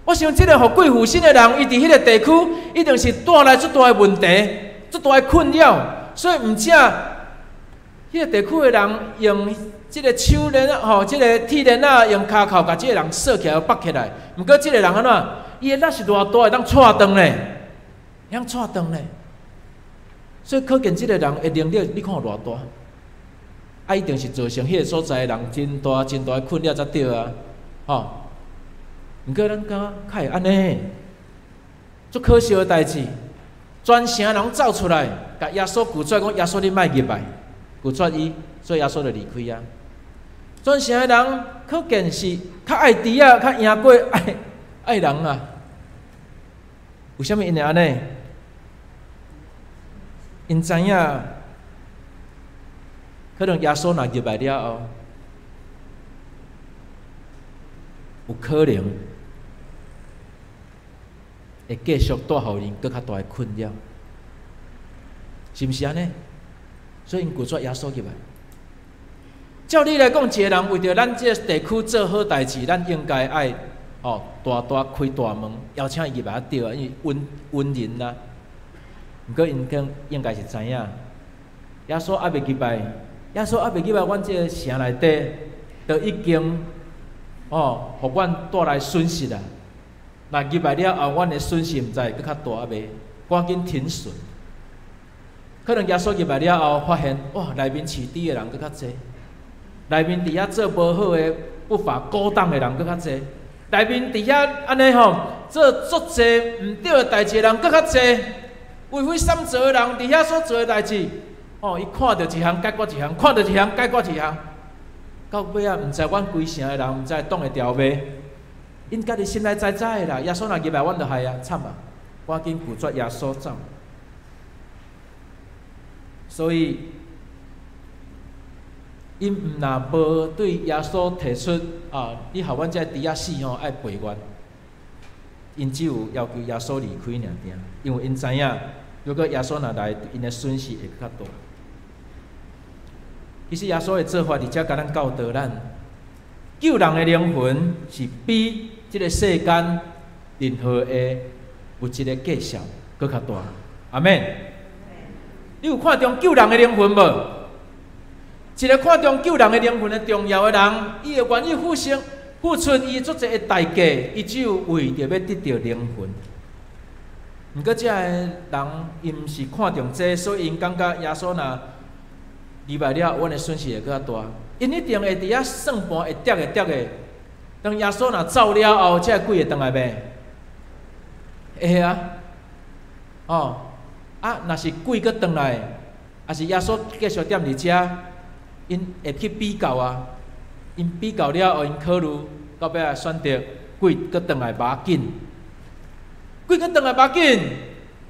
我想這个予鬼附身的人，伊佇彼个地區一定是帶來足大的問題、足大的困擾，所以毋止彼個地區的人用這个手鏈仔吼，這个鐵鏈仔用跤銬共這个人鎖起來、縛起來。毋過這个人按怎？伊的力是偌大，會當掣斷咧，會當掣斷咧。所以可見這个人的能力，你看有偌大？啊，一定是造成彼个所在的人真大、真大的困擾才對啊！吼，毋過咱感覺較會按呢，足可惜的代誌，全城人走出來，共耶穌拒絕，講耶穌你莫入來，拒絕伊，所以耶穌就離開啊。全城的人可見是較愛豬仔，較贏過愛愛人啊。為啥物𪜶會按呢？𪜶知影，可能耶穌若入來了後，有可能會繼續帶予𪜶閣較大的困擾，是毋是按呢？所以𪜶拒絕耶穌入來。照理來講，一个人為著咱這个地區做好代誌，咱應該愛哦大大開大門，邀請伊入來對啊，因為恩恩人啊。毋過𪜶講應該是知影，耶穌猶未入來，耶穌猶未入來，阮這个城內底，就已經哦，予阮帶來損失啊。若入來了後，阮的損失毋知會閣較大猶未？趕緊停損。可能耶穌入來了後，發現哇，內面飼豬的人閣較濟，內面佇遐做無好的不法勾當的人閣較濟，內面佇遐按呢吼做足濟毋對的代誌的人閣較濟，為非散財的人佇遐所做的代誌，哦，伊看著一項解決一項，看著一項解決一項，到尾仔毋知阮規城的人毋知會擋會牢袂？𪜶家己心內知知的啦，耶穌若入來，阮就害啊，慘啊！趕緊拒絕耶穌走。所以，𪜶毋若無對耶穌提出啊，你予阮這個豬仔死吼，愛賠願。𪜶只有要求耶穌離開爾爾，因為𪜶知影，如果耶穌若來，𪜶的損失會較大。其實耶穌的做法，佇遮共咱教導咱，救人的靈魂是比這个世間任何的物質的價值閣較大。阿們。你有看重救人的靈魂無？一个看重救人的靈魂的重要的人，伊會願意付出付出伊足濟的代價，伊只有為著欲得著靈魂。毋過，這个人伊毋是看重這個，所以𪜶感覺耶穌若入來了，阮的損失會閣較大。𪜶一定會佇遐算盤會疊會疊的。當耶穌若走了後，這个鬼會轉來袂？會啊。哦，啊，若是鬼閣轉來，抑是耶穌繼續踮佇遮，𪜶會去比較啊。𪜶比較了後，𪜶考慮到尾仔選擇鬼閣轉來無要緊，鬼閣轉來無要緊，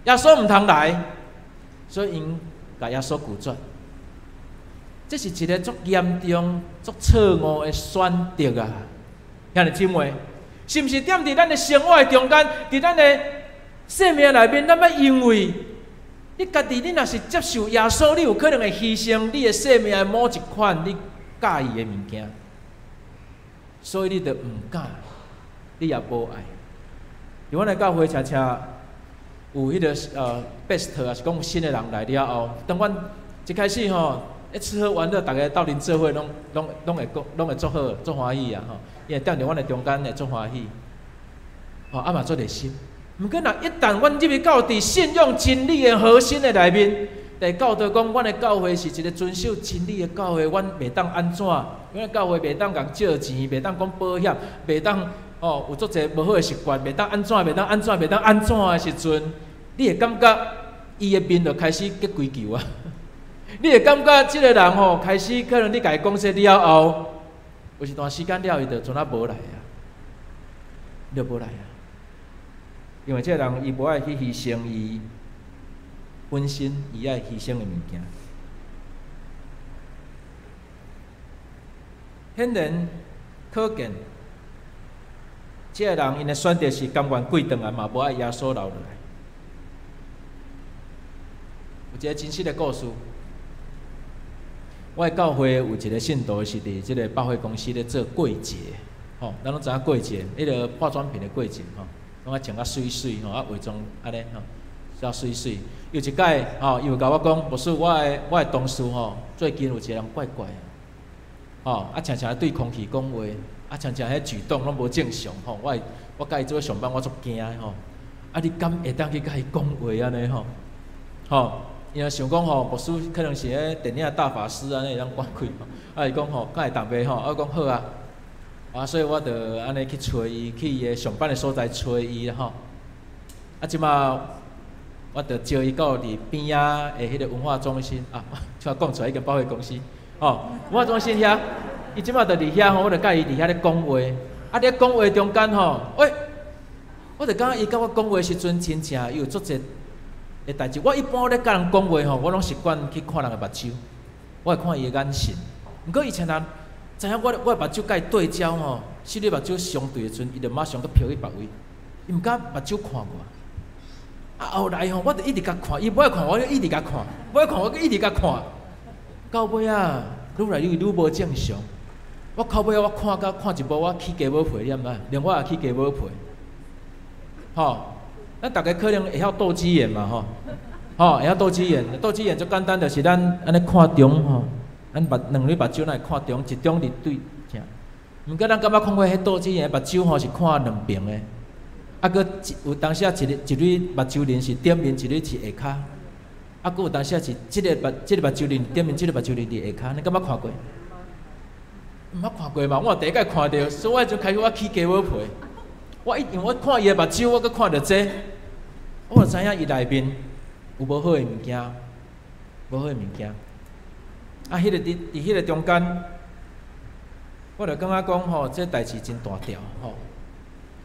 耶穌毋通來，所以𪜶共耶穌拒絕。這是一个足嚴重、足錯誤的選擇啊！兄弟姊妹，是毋是踮佇咱的生活中間，佇咱的生命內面，咱欲因為你家己，你若是接受耶穌，你有可能會犧牲你的生命的某一款你佮意的物件，所以你就毋敢，你也無愛。佇阮的教會，常常有彼个best，抑是講新的人來了後，當阮一開始吼，咧吃喝玩樂，逐家鬥陣做伙，攏會講，攏會足好，足歡喜啊吼！伊會踮佇阮的中間會足歡喜，吼啊嘛足熱心。毋過若一旦阮入去到佇信仰真理的核心的內面，來教導講，阮的教會是一个遵守真理的教會，阮袂當按怎？阮的教會袂當共借錢，袂當講保險，袂當哦有足濟無好的習慣，袂當按怎，袂當按怎，袂當按怎的時陣，你會感覺伊的面就開始激規球啊！你會感覺這个人吼，開始可能你共伊講說了後，有一段時間了，伊就陣仔無來啊，就無來啊。因為這个人伊無愛去犧牲伊本身伊愛犧牲的物件。顯然可見，這个人𪜶的選擇是甘願鬼轉來，嘛無愛耶穌留落來。有一个真實的故事。我的教會有一个信徒是佇這个百貨公司咧做櫃姐，吼，咱攏知影櫃姐，彼个化妝品的櫃姐，吼，攏愛穿甲媠媠，吼，啊化妝按呢，吼，較媠媠。有一擺，吼，伊有共我講，牧師，我的同事，吼，最近有一个人怪怪的，吼，啊，常常對空氣講話，啊，常常彼舉動攏無正常，吼，我共伊做伙上班，我足驚的，吼，啊，你敢會當去共伊講話按呢，吼，吼？伊若想講吼，牧師可能是彼電影大法師按呢會當趕鬼吼，啊伊講吼，敢會當袂吼？啊我講好啊，啊所以我就按呢去揣伊，去伊的上班的所在揣伊吼。啊這馬我就招伊到佇邊仔的彼个文化中心啊，這馬講出來已經百貨公司，吼，文化中心遐，伊這馬就佇遐吼，我就佮伊佇遐咧講話，啊佇講話中間吼，喂，我就感覺伊佮我講話時陣真正伊有足濟的代誌。我一般咧佮人講話吼，我攏習慣去看人的目睭，我會看伊的眼神。毋過伊常常知影我的目睭佮伊對焦吼，四個目睭相對的時陣，伊就馬上閣飄去別位，伊毋敢目睭看我。啊後來吼，我就一直共看，伊無愛看我，就一直共看，無愛看我，閣一直共看。到尾仔，愈來愈愈無正常。我到尾仔我看甲看一步，我起雞母皮，你知毋知？連我也起雞母皮，吼。咱逐家可能會曉鬥雞眼嘛吼，吼會曉鬥雞眼，鬥雞眼足簡單，就是咱按呢看中吼，咱目兩蕊目睭咱會看中，一中佇對正。毋過咱敢捌看過彼鬥雞眼的目睭吼是看兩爿的，啊閣有當時啊一个一蕊目睭輪是頂面，一蕊是下跤，啊閣有當時啊是這个目睭輪頂面，這个目睭輪佇下跤，你敢捌看過？毋捌看過嘛？我第一擺看著，所以我彼陣開始我起雞母皮。我一因為我看伊的目睭，我閣看著這個，我就知影伊內面有無好的物件。無好的物件。啊，彼個佇彼個中間，我就感覺講吼，這代誌真大條吼。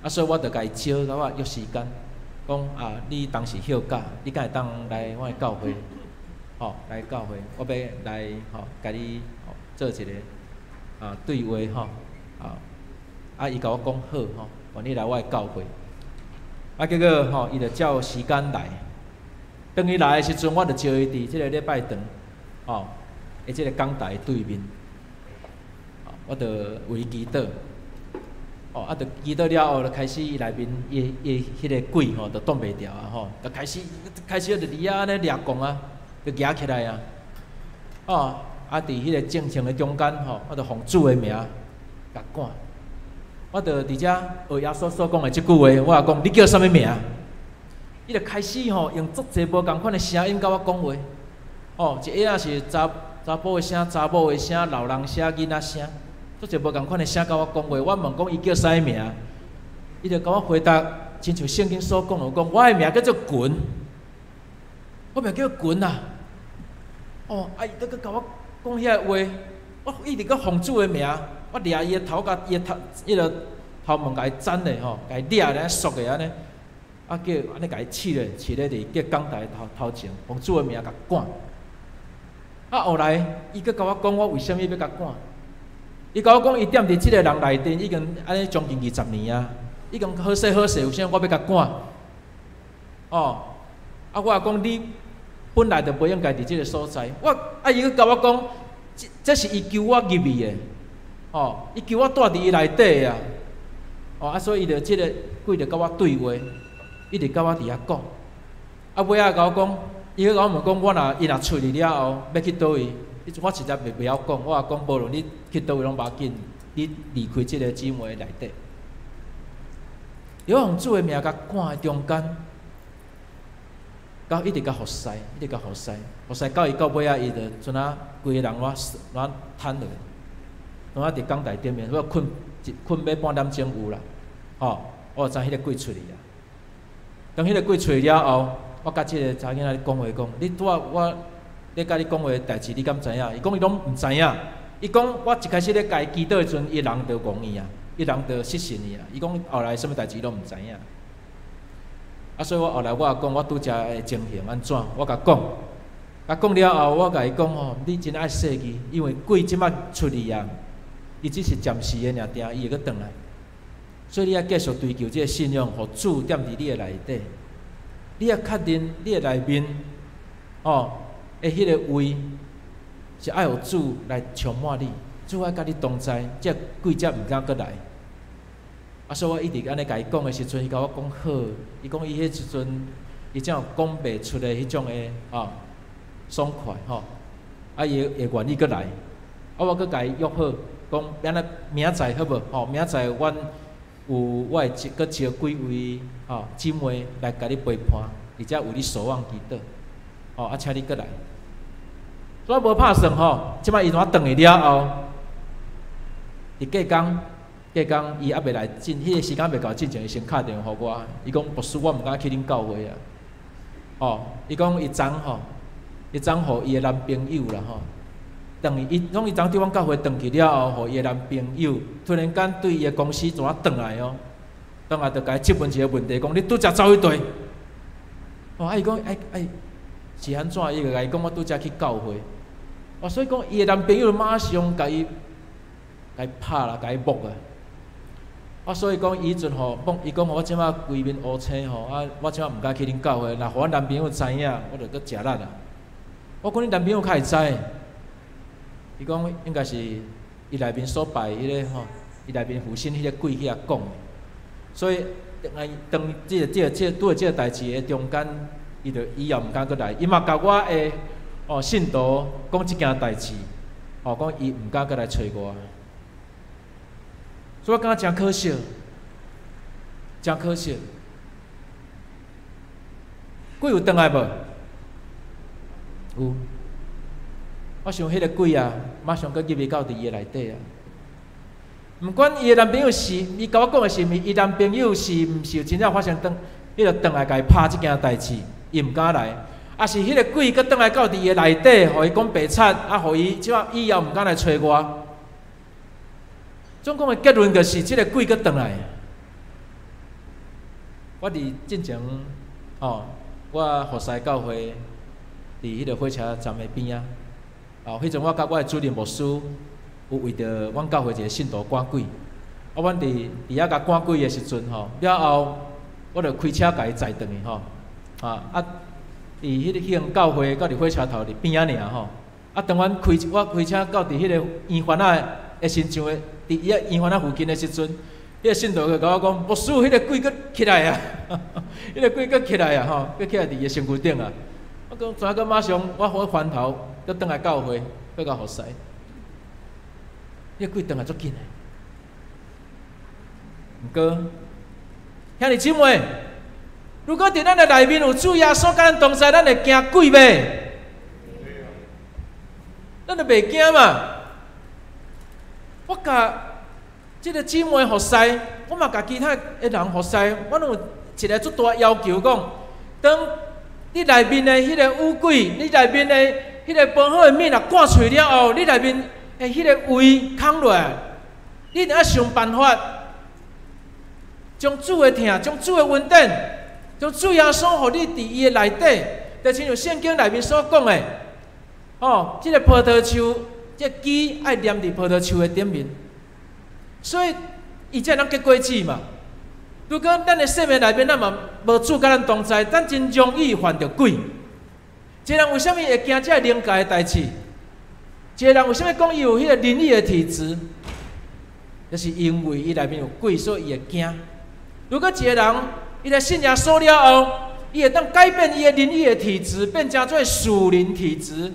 啊，所以我就共伊招共我約時間，講啊，你當時休假，你敢會當來我的教會？吼，來教會，我欲來吼，共你吼做一個對話吼，啊，伊共我講好吼，願意來我的教會。啊，結果吼，伊就照時間來。當伊來的時陣，我就招伊佇這個禮拜堂，吼，的這個講台對面，我就為伊祈禱。哦，啊，就祈禱了後，就開始伊內面伊彼个鬼吼，就擋袂牢啊吼，就開始就佇遐按呢掠狂啊，就舉起來啊。哦，啊，佇彼個眾人的中間吼，我就奉主的名共趕。我就佇遮學耶穌所講的這句話，我也講你叫啥物名？伊就開始吼用足濟無仝款的聲音佮我講話。哦，一下仔是查查埔的聲、查某的聲、老人聲、囡仔聲，足濟無仝款的聲佮我講話。我問講伊叫啥物名？伊就共我回答，親像聖經所講的，講我的名叫做群，我名叫群啊。哦，啊，伊閣閣共我講遐個話，我一直閣奉主的名，我掠伊的頭共伊的頭，彼个頭毛共伊剪咧吼，共伊掠咧縮的按呢，啊叫按呢共伊刺咧，刺咧佇叫講台頭前，奉主的名共趕。啊，後來伊閣共我講，我為啥物欲共趕？伊共我講，伊踮佇這个人內面已經按呢將近20年啊，已經好勢好勢，為啥物我欲共趕？哦，啊，我也講你本來就無應該佇這个所在。我啊，伊閣共我講，這是伊求我入去的，哦，伊求我蹛佇伊內底啊，哦，啊，所以伊就這个鬼就佮我對話，一直佮我佇遐講。啊，尾仔共我講，伊閣共我問講，我若伊若出去了後，欲去佗位？彼陣我實在袂曉講，我也講無論你去佗位攏無要緊，你離開這个姊妹內底。我用主的名共趕的中間，到一直共服侍，一直共服侍，服侍到伊到尾仔，伊就陣仔規个人我我癱落，陣仔佇講台頂面，我睏一睏欲半點鐘有啦，吼，我就知彼个鬼出去啊。當彼个鬼出去了後，我共這个查囡仔咧講話講，你拄仔我咧共你講話的代誌，你敢知影？伊講伊攏毋知影。伊講我一開始咧共伊祈禱的時陣，伊人就戇去啊，伊人就失神去啊。伊講後來啥物代誌攏毋知影。啊，所以我後來我也講，我拄才的情形按怎，我共講。啊，講了後，我共伊講吼，你真愛細膩，因為鬼這擺出去啊，伊只是暫時的爾定，伊會閣轉來。所以你愛繼續追求這个信仰，予主踮佇你的內底。你愛確認你的內面，哦，的彼个位是愛予主來充滿你，主愛佮你同在，這鬼才毋敢閣來。啊，所以我一直按呢共伊講的時陣，伊共我講好，伊講伊彼時陣，伊才有講袂出的彼種的吼爽快吼，啊，伊會願意閣來。啊，我閣共伊約好，講按呢明仔載好無？吼，明仔載阮有我會閣招幾位吼姊妹來共你陪伴，而且為你守望祈禱，吼，啊，請你閣來。所以無拍算吼，這擺伊怎轉去了後，佇隔工，隔工伊猶未來進，彼个時間未到進前，伊先敲電話予我，伊講牧師，我毋敢去恁教會啊。哦，伊講伊昨吼，伊昨予伊的男朋友啦吼，轉去伊講伊昨佇阮教會轉去了後，予伊的男朋友突然間對伊的公司怎啊轉來哦，轉來就共伊質問一个問題，講你拄才走去佗？哦，啊伊講哎哎是按怎？伊就共伊講我拄才去教會。哦，所以講伊的男朋友馬上共伊拍啦，共伊摸啊。啊，所以講伊彼陣吼，伊講我這擺規面烏青吼，啊，我這擺毋敢去恁教會，若予阮男朋友知影，我就閣食力啊。我講恁男朋友較會知，伊講應該是伊內面所拜彼个吼，伊內面附身彼個鬼去遐講的。所以當當這个這个這拄著這个代誌的中間，伊就伊也毋敢閣來，伊嘛共我的哦信徒講這件代誌，哦講伊毋敢閣來揣我。所以我感覺誠可惜，誠可惜。鬼有轉來無？有。我想彼个鬼啊，馬上閣入去到佇伊的內底啊。毋管伊的男朋友是，伊共我講的是毋是，伊男朋友是毋是有真正發生轉，彼个轉來共伊拍這件代誌，伊毋敢來。抑是彼个鬼閣轉來到佇伊的內底，予伊講白賊，啊，予伊這擺以後毋敢來揣我。總共的結論就是，這个鬼閣轉來。我佇進前，吼，我服侍教會，佇彼个火車站的邊仔，哦，彼陣我佮我的主任牧師有為著阮教會一个信徒趕鬼，啊，阮佇遐共趕鬼的時陣吼，了後我就開車共伊載轉去吼，啊，佇彼間教會到佇火車頭佇邊仔爾吼，啊，當阮開我開車到佇彼个圓環仔的身上的，佇伊個圓環仔附近的時陣，彼个信徒就共我講：牧師，彼个鬼閣起來啊！彼个鬼閣起來啊！吼，閣起來佇伊的身軀頂啊！我講，怎閣馬上我翻頭，閣轉來教會，閣共服侍。彼个鬼轉來足緊的。毋過，兄弟姊妹，如果佇咱的內面有主耶穌佮咱同在，咱會驚鬼袂？咱就袂驚嘛。我共這个姊妹服侍，我嘛共其他的人服侍，我攏有一个足大要求，講，當你內面的彼个污鬼，你內面的彼个無好的物若趕出了後，你內面的彼个位空落來，你著愛想辦法，將主的疼，將主的恩典，將主耶穌予你佇伊的內底，就親像聖經內面所講的，哦，這个葡萄樹，這个枝愛黏佇葡萄樹的頂面，所以伊才會當結果子嘛。如果咱的生命內面咱嘛無主佮咱同在，咱真容易犯著鬼。一个人為啥物會驚這个靈界的代誌？一个人為啥物講伊有彼个靈異的體質？就是因為伊內面有鬼，所以伊會驚。如果一个人伊來信耶穌了後，伊會當改變伊的靈異的體質，變成做屬靈體質，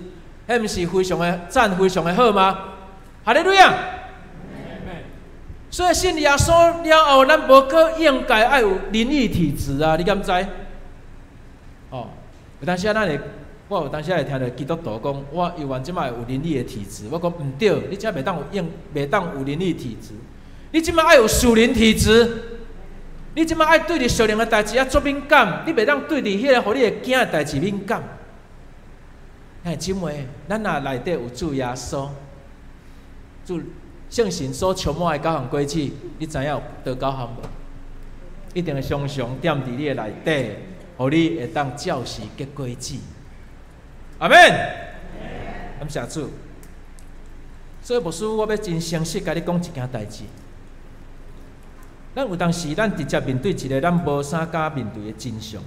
彼毋是非常的讚，非常的好嗎？哈利路亞！所以信耶穌了後，咱無閣應該愛有靈異體質啊！你敢知？哦，有當時啊，咱會，我有當時會聽著基督徒講，我猶原這擺有靈異的體質。我講毋對，你這袂當有應，袂當有靈異體質。你這擺愛有屬靈體質。你這擺愛對佇屬靈的代誌啊足敏感，你袂當對佇彼个予你會驚的代誌敏感。兄弟姊妹，咱若內底有主耶穌，主聖神所充滿的九項果子，你知影有佗九項無？一定會常常踮佇你的內底，予你會當照時結果子。阿們，感謝主。所以牧師，我欲真誠實共你講一件代誌。咱有當時，咱直接面對一个咱無啥敢面對的真相，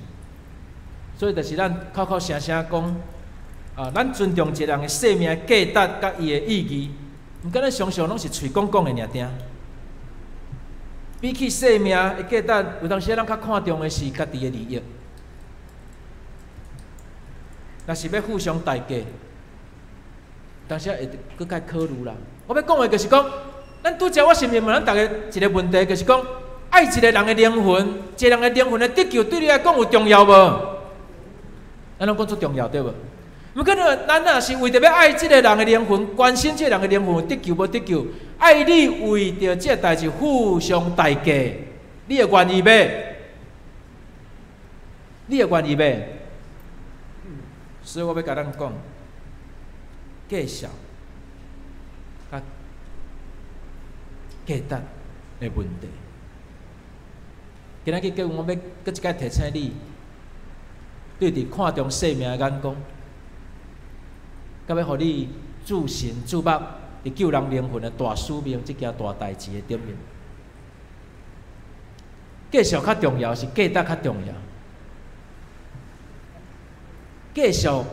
所以就是咱口口聲聲講，啊，咱尊重一个人的生命價值佮伊的意義，毋過咱常常攏是喙講講的爾定。比起生命的價值，有當時咱較看重的是家己的利益。若是欲付上代價，當時會閣較考慮啦。我欲講的就是講，咱拄才我是毋是問咱逐家一个問題，就是講，愛一个人的靈魂，一個人的靈魂的得救，對你來講有重要無？咱攏講足重要對無？毋過咱若是為著欲愛這个人的靈魂，關心這个人的靈魂得救無得救，愛你為著這个代誌付上代價，你會願意欲？你會願意欲？所以我欲共咱講，價數佮價值的問題。今仔日叫我欲閣一擺提醒你，對佇看重生命的眼光，佮欲予你注神注目佇救人靈魂的大使命，這件大代誌的頂面。價數較重要，是價值較重要？價數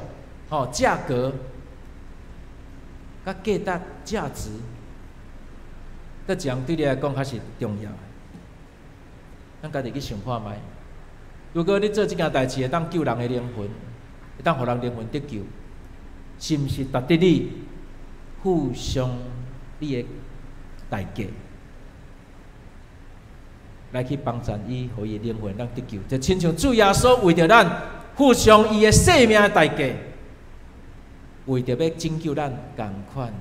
吼價格，佮價值價值，佗一項對你來講較是重要的。咱家己去想看覓。如果你做這件代誌會當救人的靈魂，會當予人靈魂得救，是毋是值得你付上你的代價，來去幫贊伊，予伊的靈魂當得救？就親像主耶穌為著咱付上伊的性命的代價，為著欲拯救咱仝款。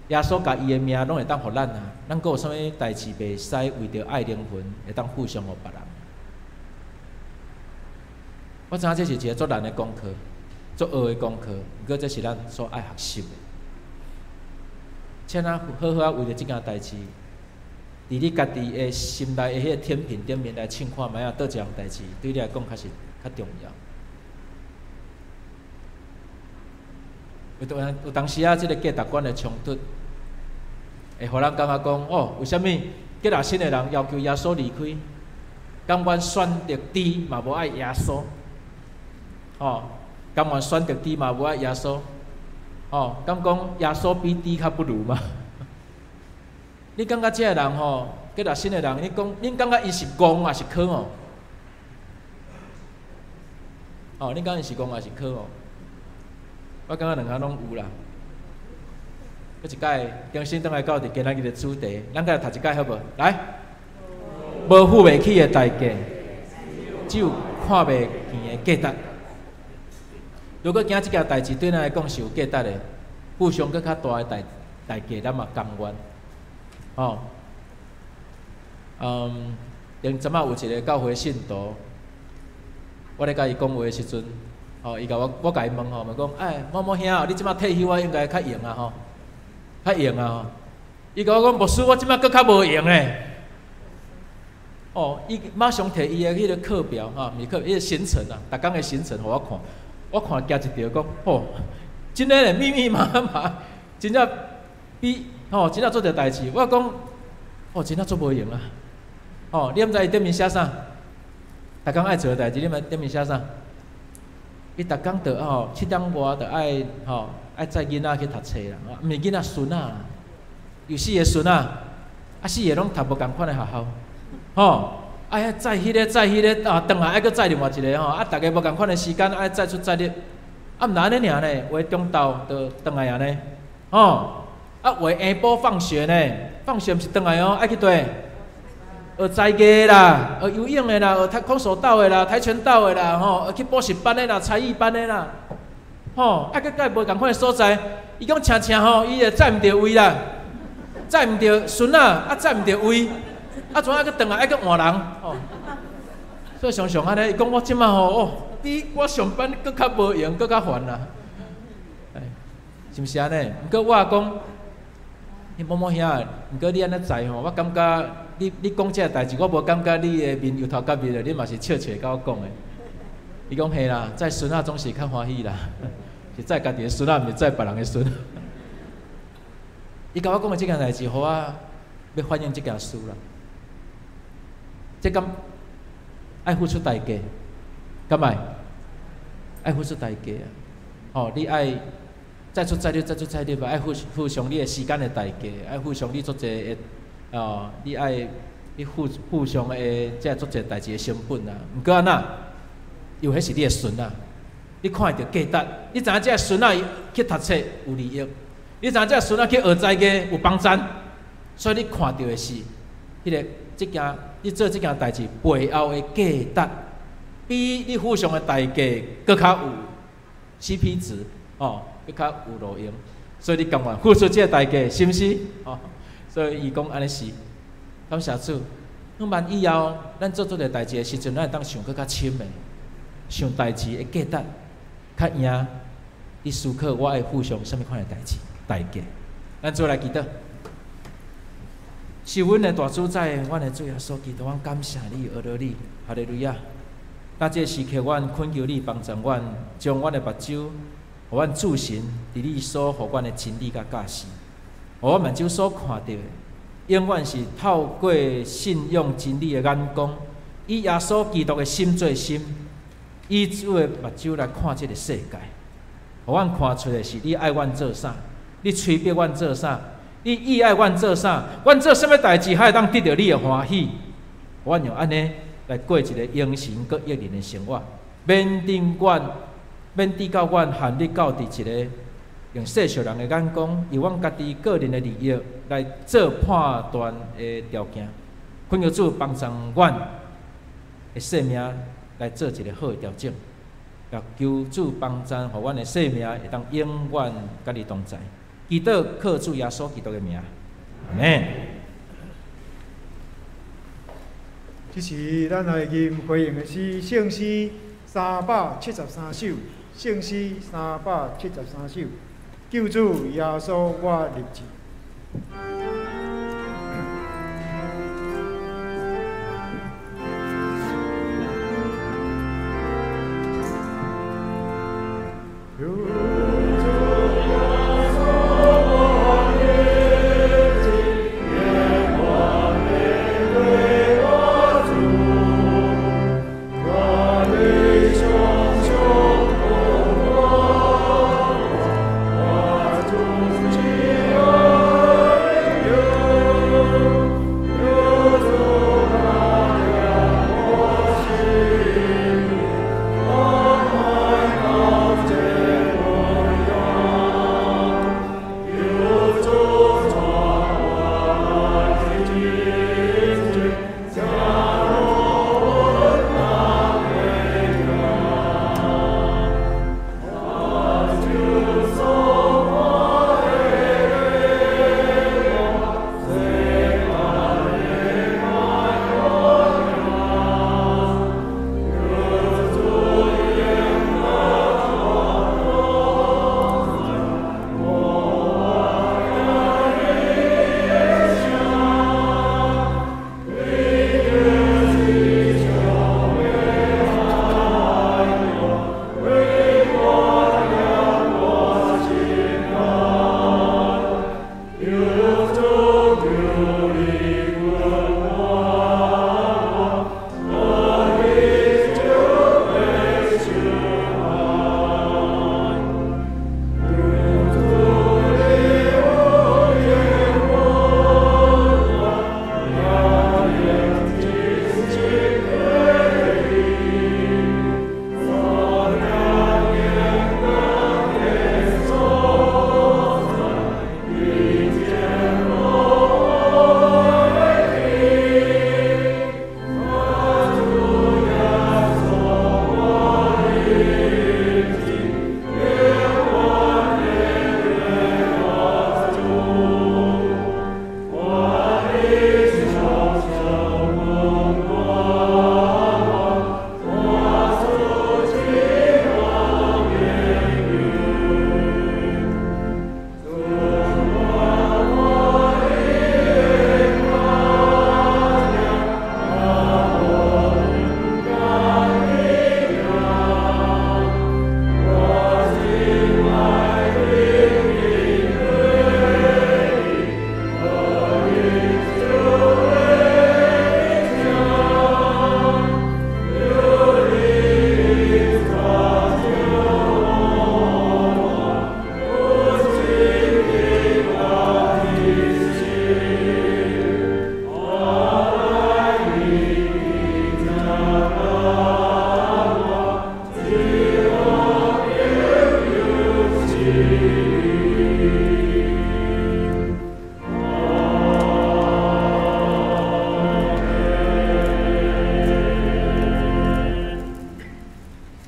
耶穌共伊的命攏會當予咱啊，咱閣有啥物代誌袂使為著愛靈魂會當付上予別人？我知影這是一个足難的功課，足学的功课，毋过这是咱所爱学习的。请咱好好仔为著这件代志，伫你家己的心内的彼个天平顶面来称看觅仔，佗一项代志对你来讲较是较重要。有当时啊，这个价值观的冲突，会予人感觉讲哦，为啥物革拉森的人要求耶稣离开，甘愿选择猪嘛无爱耶稣？哦，甘愿选择猪嘛无爱耶稣？哦，敢讲耶稣比猪较不如吗？你感觉这个人吼，革拉森的人，你讲，恁感觉伊是戆抑是可哦？哦，你感觉伊是戆抑是可哦？我感觉两项拢有啦。阁一摆，重新转来到伫今仔日的主题，咱阁来读一摆好无？来，无付袂起的代价，只有看袂见的价值。如果今仔这件代志对咱来讲是有价值的，付上阁较大的代价，咱嘛甘愿。哦，前阵仔有一个教会信徒，我咧共伊讲话的时阵，哦，伊共我，我共伊问吼，问讲，哎，某某兄，你这马退休啊，应该较闲啊吼，较闲啊吼。伊共我讲，牧师，我这马阁较无闲咧。哦，伊马上提伊的彼个课表吼，毋是课，彼个行程啊，逐工的行程予我看，我看惊一跳，讲，哦，真的咧，密密麻麻，真正比，吼，真正做著代志。我讲，哦，真正足无闲啊。哦，你毋知伊顶面写啥？逐工爱做的代志，你毋知顶面写啥？伊逐工就吼7点外就爱吼爱载囡仔去读册啦，毋是囡仔孙仔啦，有四个孙仔，啊四个拢读无仝款的学校，吼，爱载彼个载彼个啊，转来爱阁载另外一个吼，啊，逐家无仝款的时间爱载出载入，啊，毋若按呢尔呢，有的中昼就转来啊呢，吼，啊，有的下晡放学呢，放学毋是转来哦，爱去佗？学才艺啦，学游泳的啦，学跆空手道的啦，跆拳道的啦，吼，学去补习班的啦，才艺班的啦，吼，啊，阁佮无仝款的所在，伊讲请请吼，伊会载毋著位啦，载毋著孙仔，啊，载毋著位，啊，怎啊阁转来爱阁换人，吼，所以常常按呢，伊讲我这马吼，哦，比我上班阁较无闲，阁较烦啦，哎，是毋是按呢？毋过我讲，你某某兄，毋过你按呢载吼，我感觉。你讲这个代志，我无感觉你的面由头到尾的，你嘛是笑笑共我讲的。伊讲嘿啦，载孙仔总是较欢喜啦，是载家己的孙仔，毋是载别人的孙。伊共我讲的这件代志，予我欲反映这件事啦。这敢爱付出代价，敢爱？爱付出代价啊！哦，你爱载出载入，载出载入，爱付上你的时间的代价，爱付上你足济的。哦，你爱你付上的这足济代志的成本啊。毋过按怎？因为彼是你的孙仔，你看会著价值。你知影这孙仔去读册有利益，你知影这孙仔去学才艺有帮赞，所以你看著的是彼个这件你做这件代志背后的价值，比你付上的代价阁较有 CP 值哦，阁较有路用。所以你甘愿付出这个代价，是毋是？哦，所以伊讲按呢是，感谢主。向望以后，咱做这个代志的时阵，咱会当想阁较深的，想代志的价值较赢。你思考我爱付上啥物款的代志代价？咱做来祈祷。是阮的大主宰，阮的主耶稣基督，阮感谢你，阿罗你，哈利路亚。那这个时刻，阮恳求你帮助阮，将阮的目睭，予阮注神伫你所予阮的真理佮教示，予阮目睭所看著的，永远是透过信仰真理的眼光，以耶稣基督的心做心，以主的目睭来看这个世界，予阮看出的是你爱阮做啥，你催逼阮做啥，你意爱阮做啥，阮做啥物代志，才会当得著你的欢喜。阮用按呢来过一个荣神阁益人的生活，免顶阮，免至到阮陷入到伫一个用世俗人的眼光，以阮家己个人的利益来做判断的条件。恳求主帮助阮的生命来做一个好的调整，也求主帮助，予阮的生命会当永远佮你同在。祈祷靠主耶稣基督的名，阿们。这时，咱来吟回应的诗，圣诗373首，聖詩373首，救主耶穌我立志。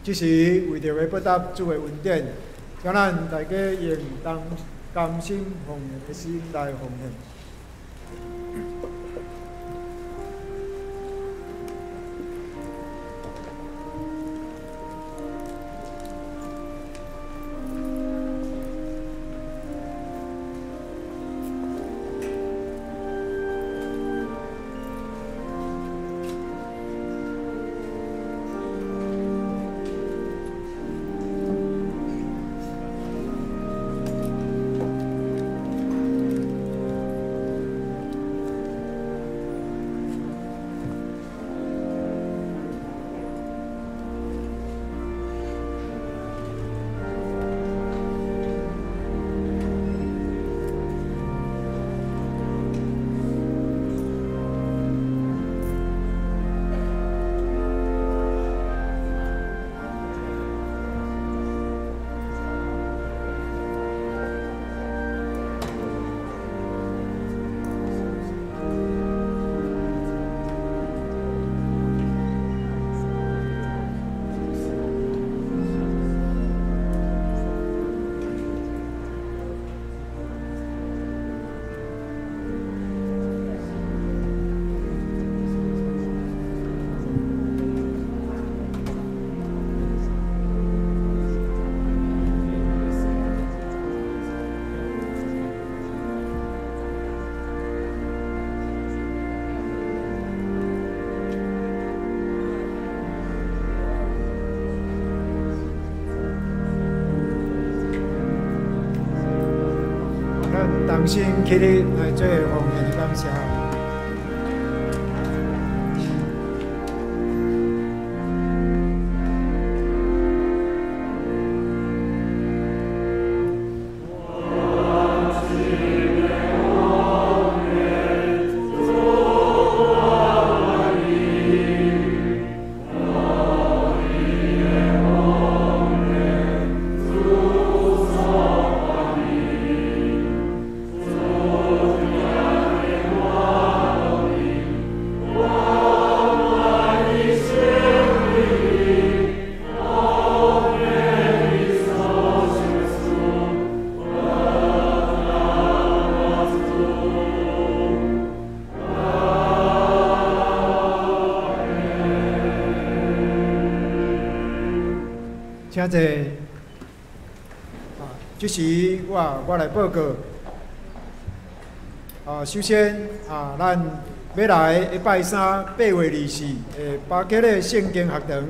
這時為著欲報答主的恩典，請咱大家用當甘心奉獻的心來奉獻。同心起立來做奉獻的感謝。請坐。啊，這時我來報告。啊，首先啊，咱欲來禮拜三8月24的巴吉勒聖經學堂。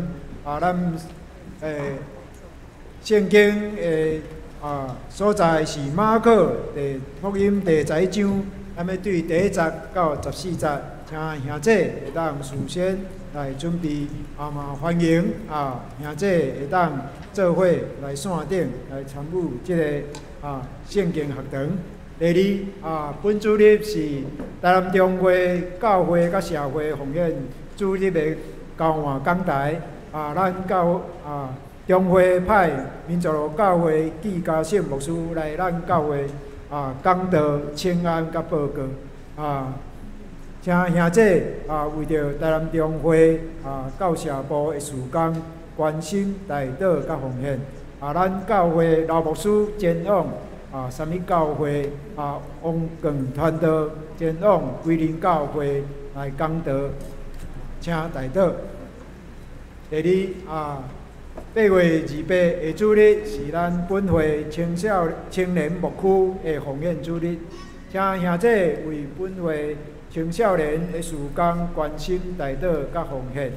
啊，咱聖經的啊所在是馬可第福音第11章，咱欲對第1節到14節，請兄姐會當事先來準備，啊嘛歡迎啊兄姐會當做伙來線頂來參與這个啊聖經學堂。第二啊，本主日是台南中會教會佮社會奉獻主日的交換講台啊，咱教啊中會派民族路教會紀家勝牧師來咱教會啊講道、請安佮報告啊。請兄姐啊，為著台南中會啊教社部的事工關心、代禱佮奉獻啊，咱教會老牧師前往啊，啥物教會啊，王冠傳道前往歸仁教會來講道，請代禱。第二啊，8月28的主日是咱本會青少青年牧區的奉獻主日，請兄姐為本會青少年的事工關心、代禱佮奉獻。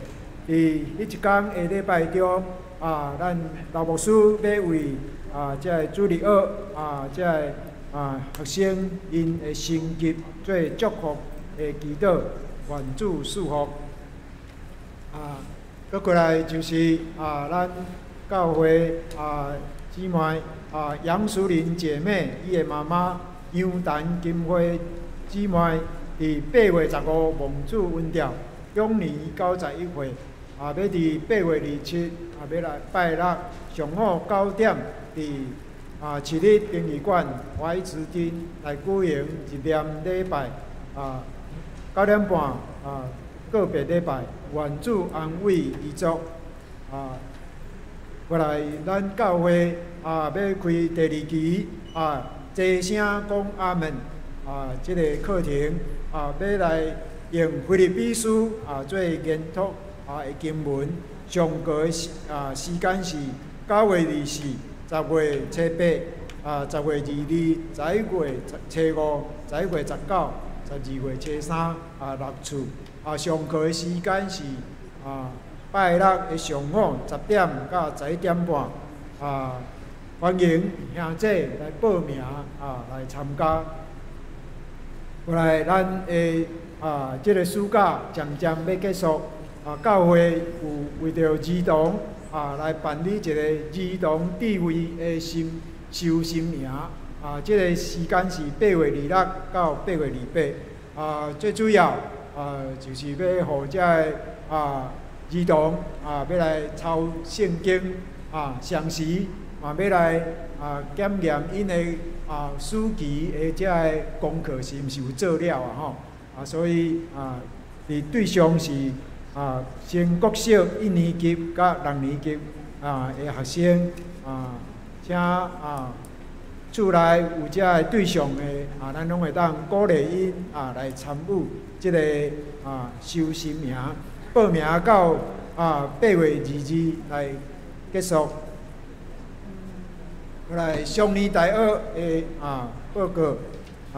佇彼一工的禮拜中，啊，咱老牧師欲為啊，這个主日學啊，這个啊學生𪜶的成績做祝福的祈禱，願主賜福。啊，閣過來就是啊，咱教會啊姊妹啊楊淑玲姐妹，伊的媽媽楊陳金花姊妹，佇8月15蒙主恩召，享年91歲，啊，欲佇8月27啊，欲來拜六上午9點，佇啊市立殯儀館懷慈廳來舉行入殮禮拜，啊9點半啊告別禮拜，願主安慰遺族。啊，過來咱教會啊，欲開第二期啊，齊聲講阿們啊，這个課程啊，欲來用腓立比書啊做研讀啊的經文，上課的時啊時間是9月24、10月初8啊，10月22、11月初5、11月19、12月初3啊六次啊，上課的時間是啊拜六的上午10點到11點半啊，歡迎兄姐來報名啊來參加。過來，咱的啊，這个暑假漸漸欲結束，啊，教會有為著兒童啊來辦理一个兒童智慧的心修心營，啊，這个時間是8月26到8月28，啊，最主要啊就是欲予這个啊兒童啊欲來抄聖經啊，同時嘛欲來啊檢驗𪜶的啊，暑期的這个功課是毋是有做了啊？吼啊，所以啊，佇對象是啊，升國小一年級佮六年級啊的學生啊，請啊厝內有這个對象的啊，咱攏會當鼓勵𪜶啊來參與這个啊修心營，報名到啊8月22來結束。過來少年大學的啊報告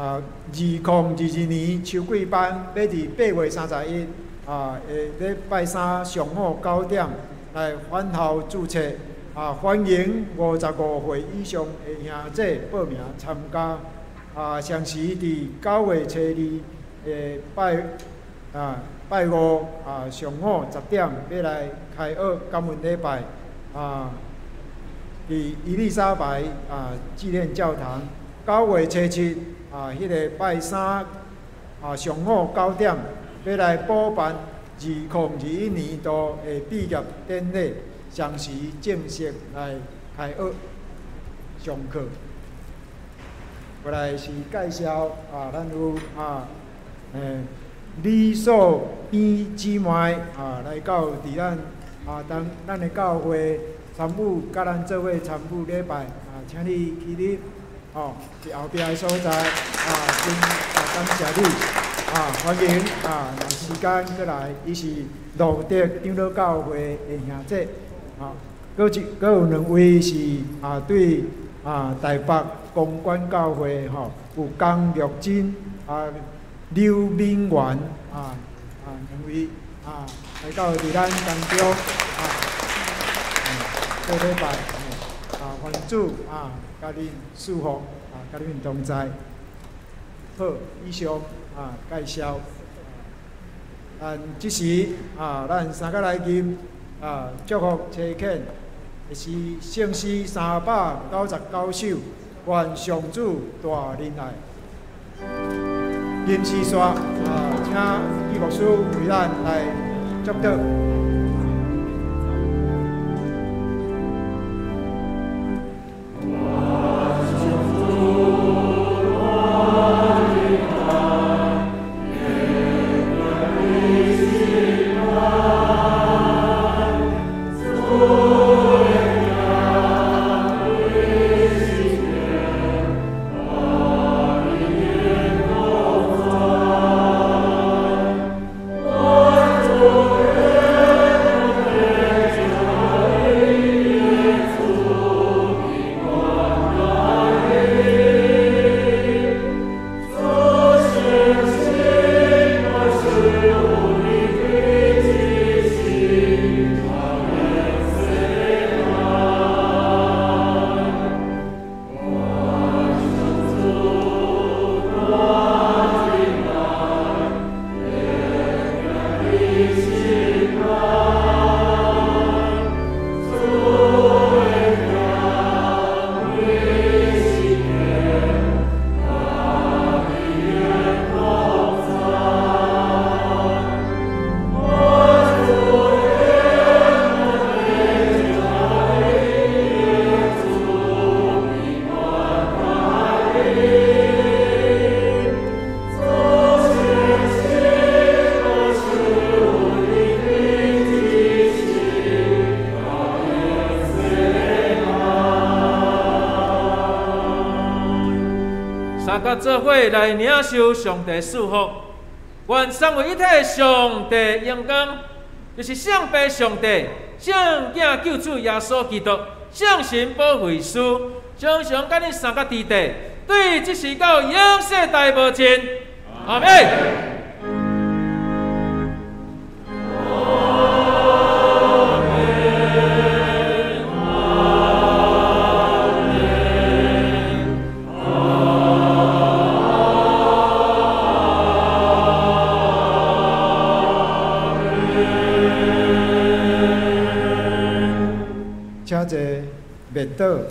啊，2022年秋季班欲佇8月31啊，會禮拜三上午9點來返校註冊啊，歡迎55歲以上的兄姐報名參加。相時佇9月初2的拜五上午10點欲來開學感恩禮拜，佇伊麗莎白紀念教堂。9月初7彼个拜三上午9點欲來補辦2021年度的畢業典禮，相時正式來開學上課。過來是介紹咱有李素邊姊妹來到佇咱當咱的教會參與，佮咱做伙參與禮拜請你起立，吼，佇後壁的所在真感謝你歡迎若時間閣來，伊是路德長老教會的兄姐閣有兩位是對台北公館教會吼，有江玉珍劉敏元兩位來到佇咱當中做禮拜願主共恁賜福佮恁同在。好，以上介紹。咱這時咱三個來吟祝福差遣，是聖詩399首，願上主大仁愛。吟詩煞請李牧師為咱來祝禱。做伙來領受上帝賜福，願三位一體上帝榮光，就是聖父上帝、聖子救主耶穌基督、聖神保惠師，常常佮恁三個佇底，對這時到永世代無盡。阿們。請坐，默禱。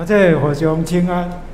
大家互相請安。